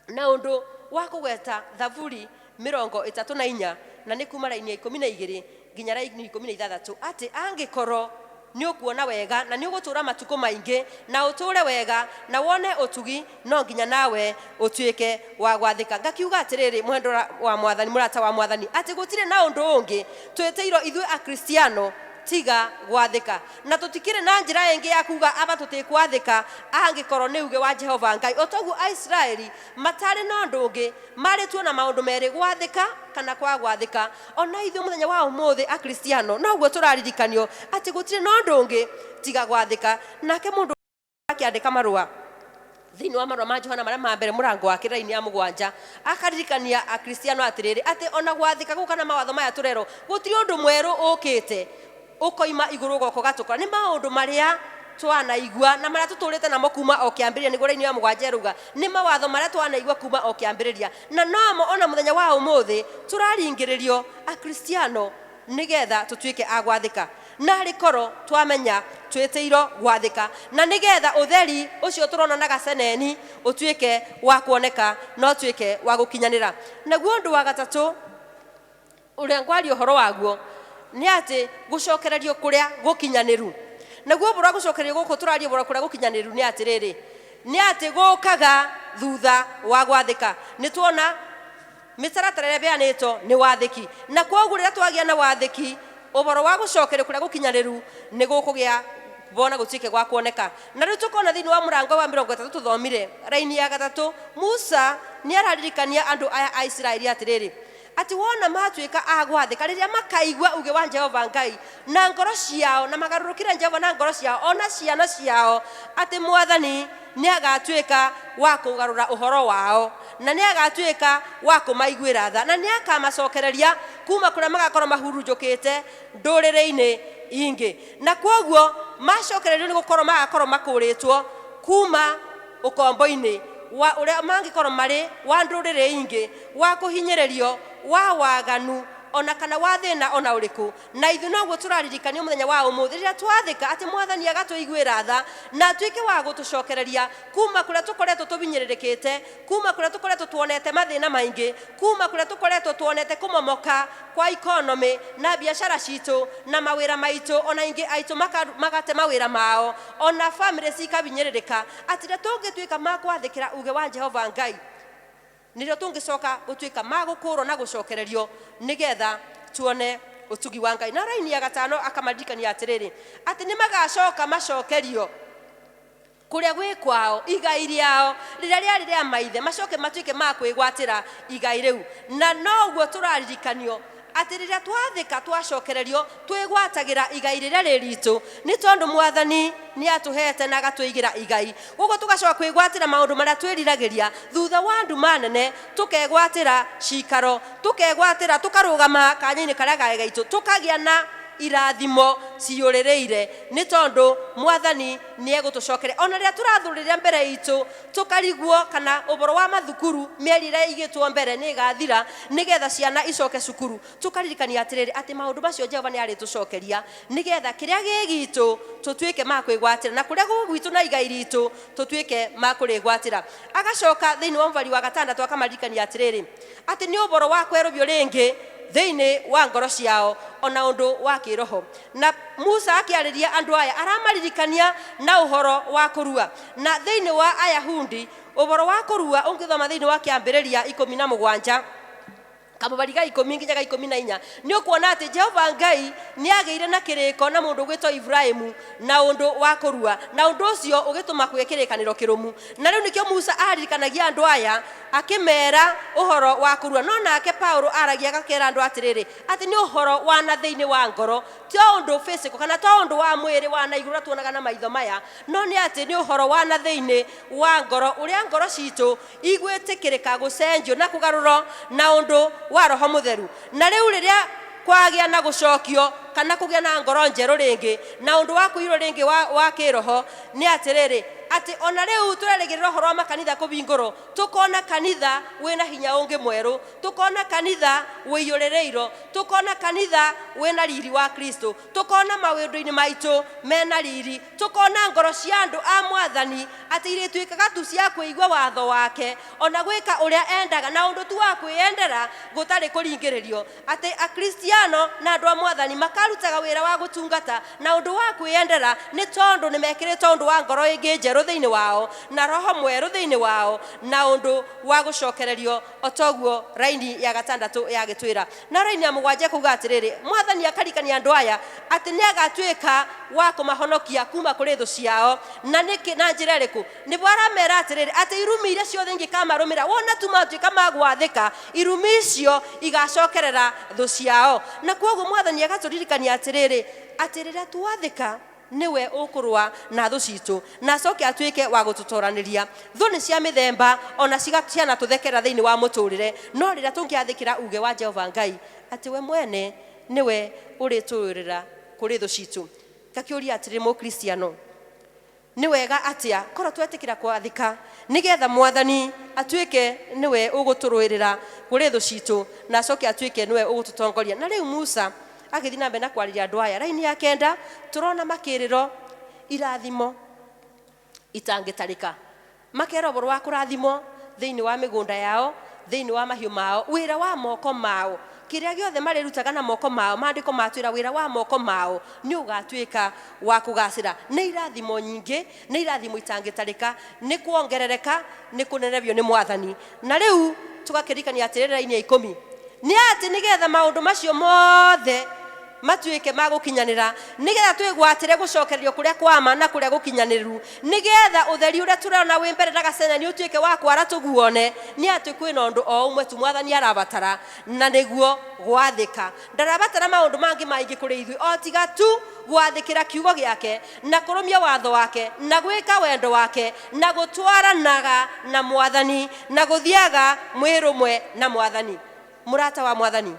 na ũndũ wa kũgweta Thaburi 34, na nĩ kuma raini ya 12 nginya raini 16, atĩ angĩkorwo nĩ ũkuona wega na nĩ ũgũtũũra matukũ maingĩ na ũtũũre wega na wone ũtugi, no nginya nawe ũtuĩke wa gwathĩka. Ngakiuga atĩrĩrĩ, mwendwa wa Mwathani, mũrata wa Mwathani, atĩ gũtirĩ na ũndũ ũngĩ twĩtĩirwo ithuĩ Akristiano tiga gwathĩka, na tũtikĩrĩ na njĩra ĩngĩ ya kuga aba tũtikwathĩka angĩkorwo nĩ uge wa Jehova Ngai. O toguo Aisiraeli matarĩ na ũndũ ũngĩ marĩtuo na maũndũ merĩ, gwathĩka kana kwa gwathĩka, ona ithuĩ mũthenya wa ũmũthĩ Akristiano noguo tũraririkanio atĩ gũtirĩ na ũndũ ũngĩ tiga gwathĩka. Nake mũndũ akĩandĩka marũa thĩinĩ wa marũa ma Johana marĩa ma mbere mũrango wa kĩraini ya 7 akaririkania Akristiano atĩrĩrĩ, atĩ ona gwathĩka gũka na mawatho maya tũrerwo gũtirĩ ũndũ mwerũ ũkĩte ũkoima igũrũ ũgoka ũgatũkora, nĩ maũndũ marĩa twanaigua na marĩa tũtũrĩte namo kuma o kĩambĩrĩria. Nĩguo raini ya 7 ĩrauga nĩ mawatho marĩa twanaigua kuma o kĩambĩrĩria, na nomo ona mũthenya wa ũmũthĩ tũraringĩrĩrio Akristiano nĩgetha tũtuĩke a gwathĩka. Narĩ korwo twamenya twĩtĩirwo gwathĩka, na nĩgetha ũtheri ũcio tũrona na gaceneni ũtuĩke wa kuoneka na ũtuĩke wa gũkinyanĩra. Naguo ũndũ wa gatatũ ũrĩa ngwaria ũhoro waguo nĩ atĩ gũcokererio kũrĩa gũkinyanĩru. Naguo ũhoro wa gũcokererio gũkũ tũraria ũhoro kũrĩa gũkinyanĩru nĩ atĩrĩrĩ, nĩ atĩ gũkaga thutha wa gwathĩka. Nĩ tuona mĩtaratara ĩrĩa ĩheanĩtwo nĩ wathĩki, na kwoguo rĩrĩa twagĩa na wathĩki ũhoro wa gũcokerio kũrĩa gũkinyanĩru nĩ gũkũgĩa bona gũtuĩke gwa kuoneka. Na rĩu tũkona thĩinĩ wa mũrango wa 30 tũthomire raini ya 3, Musa nĩ araririkania andũ aya a Isiraeli atĩrĩrĩ, atĩ wona matuĩka a gwathĩka rĩrĩa makaigua uge wa Jehova Ngai na ngoro ciao na magarũrũkĩre Jehova na ngoro ciao ona ciana ciao, atĩ Mwathani nĩ agatuĩka wa kũgarũra ũhoro wao na nĩ agatuĩka wa kũmaiguĩra tha na nĩ akamacokereria kuma kũrĩa magakorwo mahurunjũkĩte ndũrĩrĩ-inĩ ingĩ. Na kwoguo macokererio nĩ gũkorwo magakorwo makũrĩtwo kuma ũkombo-inĩ wa ũrĩa mangĩkorwo marĩ wa ndũrĩrĩ ingĩ, wa kũhinyĩrĩrio, wa waganu Ona kana wa thĩna ona ũrĩkũ. Na ithuĩ noguo tũraririkanio mũthenya wa ũmũthĩ, rĩrĩa twathĩka, atĩ Mwathani agatũiguĩra tha na atuĩke wa gũtũcokereria kuma kũrĩa tũkoretwo tũbinyĩrĩrĩkĩte, kuma kũrĩa tũkoretwo tuonete mathĩna maingĩ, kuma kũrĩa tũkoretwo tuonete kũmomoka kwa economy na biacara citũ na mawĩra maitũ, ona ingĩ aitũ magate mawĩra mao, ona family cikabinyĩrĩrĩka, atĩ rĩrĩa tũngĩtuĩka ma kwathĩkĩra uge wa Jehova Ngai, nĩrĩo tũngĩcoka gũtuĩka ma gũkũrwo na gũcokererio nĩgetha tuone ũtugi wa Ngai. Na raini ya gatano akamaririkania atĩrĩrĩ, atĩ nĩ magacoka macokerio kũrĩa gwĩ kwao, igai rĩao rĩrĩa rĩarĩ rĩa maithe, macoke matuĩke ma kwĩgwatĩra igai rĩu. Na noguo tũraririkanio atĩ rĩrĩa twathĩka, twacokererio, twĩgwatagĩra igai rĩrĩa rĩ ritũ, nĩ tondũ Mwathani nĩ atũhete na agatũigĩra igai. Koguo tũgacoka kwĩgwatĩra maũndũ marĩa twĩriragĩria thutha wa nduma nene, tũkegwatĩra cikaro, tũkegwatĩra, tũkarũgama kanya-inĩ karĩa gage gaitũ, tũkagĩa na irathimo ciyũrĩrĩire, nĩ tondũ Mwathani nĩ egũtũcokeria. Ona rĩrĩa tũrathũrĩria mbere itũ, tũkarigwo kana ũhoro wa mathukuru, mĩeri ĩrĩa ĩigĩtwo mbere nĩ ĩgathira nĩgetha ciana icoke cukuru, tũkaririkania atĩrĩrĩ, atĩ maũndũ macio Jehova nĩ arĩtũcokeria nĩgetha kĩrĩa gĩ gitũ tũtuĩke ma kwĩgwatĩra, na kũrĩa gwĩ gwitũ na igai ritũ tũtuĩke ma kũrĩgwatĩra. Agacoka thĩinĩ wa mũbari wa gatandatũ akamaririkania atĩrĩrĩ, atĩ nĩ ũhoro wa kwerũbio rĩngĩ thĩinĩ wa ngoro ciao, ona ũndũ wa kĩroho. Na Musa akĩarĩria andũ aya, aramaririkania na ũhoro wa kũrua. Na thĩinĩ wa Ayahundi, ũhoro wa kũrua ũngĩthoma thĩinĩ wa Kĩambĩrĩria 17 kamũbari ga 10 nginya ga 14, nĩ ũkuona atĩ Jehova Ngai nĩ agĩire na kĩrĩko na mũndũ ũgwĩtwo Ibrahimu na ũndũ wa kũrua, na ũndũ ũcio ũgĩtũma kũgĩe kĩrĩkanĩro kĩrũmu. Na rĩu nĩkĩo Musa aririkanagia andũ aya akĩmera ũhoro wa kũrua. No nake Paulo aragia agakera andũ atĩrĩrĩ, atĩ nĩ ũhoro wa na thĩinĩ wa ngoro, ti ũndũ physical kana to ũndũ wa mwĩrĩ wa na igũrũ ũrĩa tuonaga na maitho maya, no nĩ atĩ nĩ ũhoro wa na thĩinĩ wa ngoro, ũrĩa ngoro citũ igwĩtĩkĩrĩka gũcenjio na kũgarũrwo na ũndũ wa Roho Mũtheru. Na rĩu rĩrĩa kwagĩa na gũcokio kana kũgĩa na ngoro njerũ rĩngĩ na ũndũ wa kũiyũrwo rĩngĩ wa kĩroho, nĩ atĩrĩrĩ, atĩ ona rĩu tũrerĩgĩrĩra ũhoro wa makanitha kũhingũrwo, tũkona kanitha wĩna hinya ũngĩ mwerũ, tũkona kanitha wĩiyũrĩrĩirwo, tũkona kanitha wĩna riri wa Kristo, tũkona maũndũ-inĩ maitũ mena riri, tũkona ngoro cia andũ a Mwathani atĩ irĩtuĩkaga tu cia kũigua watho wake ona gwĩka ũrĩa endaga, na ũndũ tu wa kwĩyendera gũtarĩ kũringĩrĩrio, atĩ Akristiano na andũ a Mwathani makarutaga wĩra wa gũtungata na ũndũ wa kwĩyendera, nĩ tondũ nĩ mekĩrĩte ũndũ wa ngoro ĩngĩ njerũ thĩinĩ wao na roho mwerũ thĩinĩ wao na ũndũ wa gũcokererio, o toguo raini ya gatandatũ yagĩtwĩra. Na raini ya mũgwanja kuga atĩrĩrĩ, Mwathani akarikania andũ aya atĩ nĩ agatuĩka wa kũmahonokia kuma kũrĩ thũ ciao. Na nĩkĩ? Na njĩra ĩrĩkũ? Nĩguo aramera atĩrĩrĩ, atĩ irumi iria ciothe ingĩkamarũmĩrĩra, wona tu matuĩka ma gwathĩka, irumi icio igacokerera thũ ciao. Na kwoguo Mwathani agatũririkania atĩrĩrĩ, atĩ rĩrĩa twathĩka, nĩwe ũkũrũa na thũ citũ na acoke atuĩke wa gũtũtoranĩria. Thũ nĩ cia mĩthemba, ona cianatũthekera thĩinĩ wa mũtũrĩre, no rĩrĩa tũngĩathĩkĩra uge wa Jehova Ngai, atĩ we mwene nĩwe ũrĩtũrũĩrĩra kũrĩ thũ citũ. Ngakĩũria atĩrĩ, mũkristiano, nĩ wega atĩa korwo twetĩkĩra kwathĩka nĩgetha Mwathani atuĩke nĩwe ũgũtũrũĩrĩra kũrĩ thũ citũ na acoke atuĩke nĩwe ũgũtũtongoria. Na rĩu Musa agĩthiĩ na mbere na kwarĩria andũ aya, raini ya kenda tũrona makĩrĩro irathimo itangĩtarĩka, makerwo ũhoro wa kũrathimwo thĩinĩ wa mĩgũnda yao, thĩinĩ wa mahiũ mao, wĩra wa moko mao, kĩrĩa gĩothe marĩrutaga na moko mao. Maandĩko matwĩra wĩra wa moko mao nĩ ũgatuĩka wa kũgacĩra. Nĩ irathimo nyingĩ, nĩ irathimo itangĩtarĩka, nĩ kuongerereka, nĩ kũnenevio nĩ Mwathani. Na rĩu tũgakĩririkania atĩrĩrĩ, raini ya 10 nĩ atĩ nĩgetha maũndũ macio mothe matuĩke ma gũkinyanĩra, nĩgetha twĩgwatĩre gũcokererio kũrĩa kwa ma na kũrĩa gũkinyanĩru, nĩgetha ũtheri ũrĩa tũrona wĩ mbere na gacenya nĩ ũtuĩke wa kwara tũguone, nĩ atĩ kwĩna ũndũ o ũmwe tu Mwathani arabatara, na nĩguo gwathĩka. Ndarabatara maũndũ mangĩ maingĩ kũrĩ ithuĩ o tiga tu gwathĩkĩra kiugo gĩake na kũrũmia watho wake na gwĩka wendo wake na gũtwaranaga na Mwathani na gũthiaga mwĩrũmwe na Mwathani. Mũrata wa Mwathani,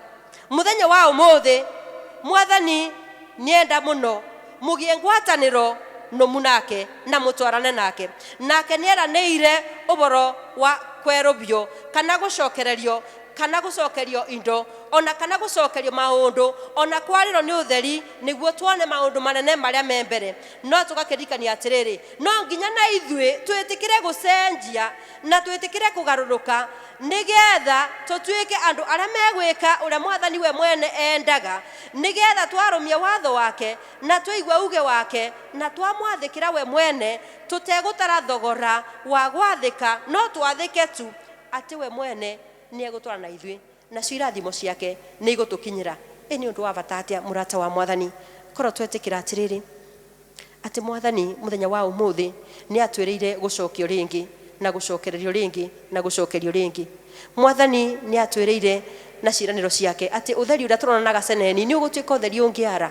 mũthenya wa ũmũthĩ Mwathani nĩenda mũno mũgĩe ngwatanĩro nũmu nake na mũtwarane nake. Nake nĩeranĩire ũhoro wa kwerũbio kana gũcokererio. kana gucokerio indo ona kana gucokerio maundu ona kwariro ni utheri niguo tuone maundu manene maria me mbere. No tugakirikania atiriri, no nginya na ithuĩ twĩtĩkĩre gũcenjia na twĩtĩkĩre kũgarũrũka nĩgetha tũtuĩke andũ arĩa megwĩka ũrĩa mwathani we mwene endaga, nĩgetha twarũmia watho wake na tũigua uge wake na twamwathĩkĩra we mwene tũtegũtara thogora wa gwathĩka, no twathĩke tu atĩ we mwene nĩ egũtwara na ithuĩ nacio irathimo ciake nĩ igũtũkinyĩra. Ĩ nĩ ũndũ wa bata atĩa mũrata wa mwathani korwo twetĩkĩra atĩrĩrĩ atĩ mwathani mũthenya wa ũmũthĩ nĩ atwĩrĩire gũcokio rĩngĩ na gũcokererio rĩngĩ na gũcokerio rĩngĩ. Mwathani nĩ atwĩrĩire na ciĩranĩro ciake atĩ ũtheri ũrĩa tũrona na gaceneni nĩ ũgũtuĩka ũtheri ũngĩara,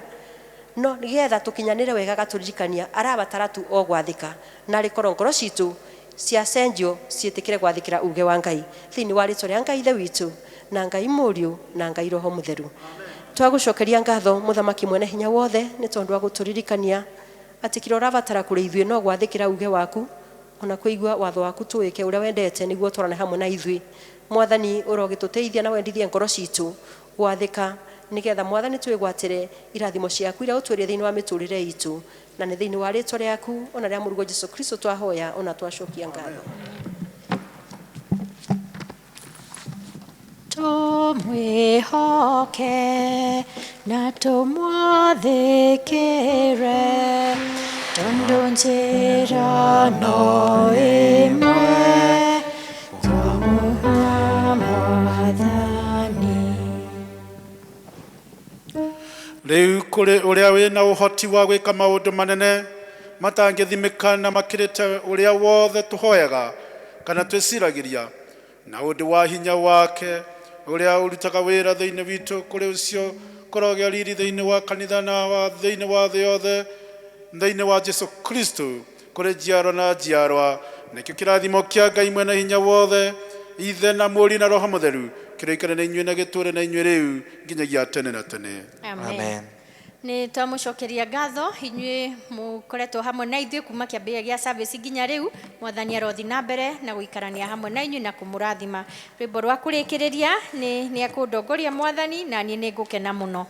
no nĩgetha tũkinyanĩre wega gatũririkania arabatara tu o gwathĩka, na rĩkorwo ngoro citũ ciacenjio ciĩtĩkĩre gwathĩkĩra uge wa Ngai thĩinĩ wa rĩtwa rĩa Ngai Ithe witũ na Ngai Mũriũ na Ngai Roho Mũtheru. Twagũcokeria ngatho mũthamaki mwene hinya wothe nĩ tondũ wa gũtũririkania atĩ kĩrĩa ũrabatara kũrĩ ithuĩ no gwathĩkĩra uge waku ona kũigua watho waku tũwĩke ũrĩa wendete nĩguo twarane hamwe na ithuĩ. Mwathani ũrogĩtũteithia na wendithie ngoro citũ gwathĩka nĩgetha mwathani twĩgwatĩre irathimo ciaku iria ũtwĩrĩire thĩinĩ wa mĩtũrĩre itũ, na nĩ thĩinĩ wa rĩtwa rĩaku ona rĩa mũrũguo Jesũ Kristo twahoya ona twacokia ngatho. Tũmwĩhoke na tũmwathĩkĩre tondũ njĩra no ĩmwe tũmũha Mwathani. Rĩu kũrĩ ũrĩa wĩna ũhoti wa gwĩka maũndũ manene matangĩthimĩka na makĩrĩte ũrĩa wothe tũhoyaga kana twĩciragĩria, na ũndũ wa hinya wake ũrĩa ũrutaga wĩra thĩinĩ witũ, kũrĩ ũcio kũrogĩa riri thĩinĩ wa kanitha na wa thĩinĩ wa thĩ yothe thĩinĩ wa Jesũ Kristo kũrĩ njiarwa na njiarwa. Nĩkĩo kĩrathimo kĩa Ngai mwene hinya wothe, Ithe na Mũriũ na Roho Mũtheru, kĩrĩkane na inyuĩ na gĩtũũre na inyuĩ rĩu nginyagia tene na tene. Amen. Nĩ twamũcokeria ngatho inyuĩ mũkoretwo hamwe na ithuĩ kuma kĩambĩrĩria gĩa service nginya rĩu. Mwathani arothi na mbere na gũikarania hamwe na inyuĩ na kũmũrathima. Rwĩmbo rwa kũrĩkĩrĩria nĩ ekũndongoria mwathani na niĩ nĩ ngũkena mũno.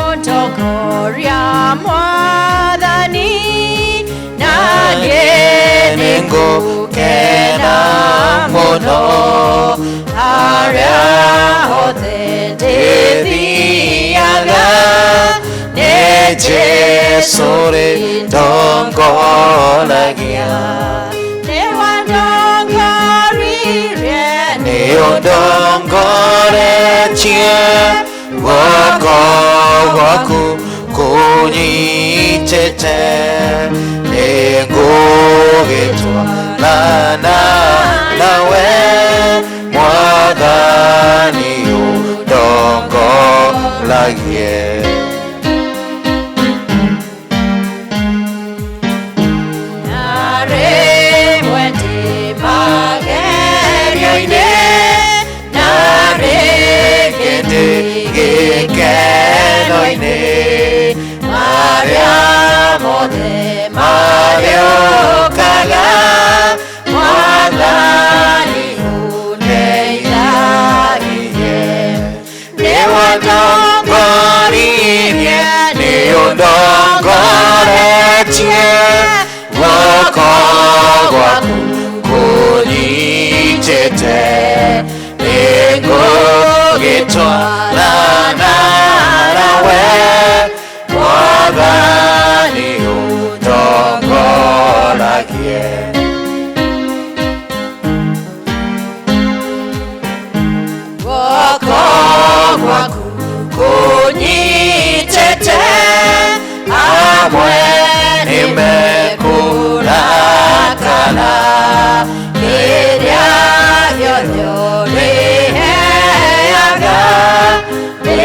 Nĩekũndongoria mwathani na niĩ nĩngũkena mũno harĩa hothe ndĩthiaga nĩ Jesũ rĩndongoragia. Nĩwandongoririe nĩũndongoretie guoko gwaku kũnyitĩte, nĩngũgĩtwarana nawe mwathani ũndongoragie. Na rĩmwe ndĩ magerio-inĩ na rĩngĩ ndĩ gĩkeno-inĩ, marĩa mothe marĩũkaga mwathani ũndeithagie. Nĩwandongoririe nĩũndongoretie guoko gwaku kũnyitĩte, nĩngũgĩtwarana nawe mwathani ũndongoragie. Guoko gwaku kũnyitĩte amwe nĩmekũrakara kĩrĩa gĩothe ũrĩheaga nĩ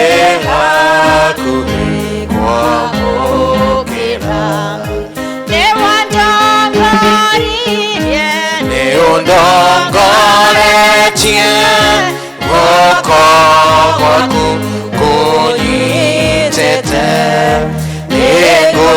hakuhĩ kwamũkĩra. Nĩwandongoririe nĩũndongoretie guoko gwaku kũnyitĩte, nĩngũ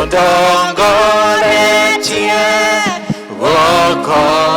Ũndongoretie guoko.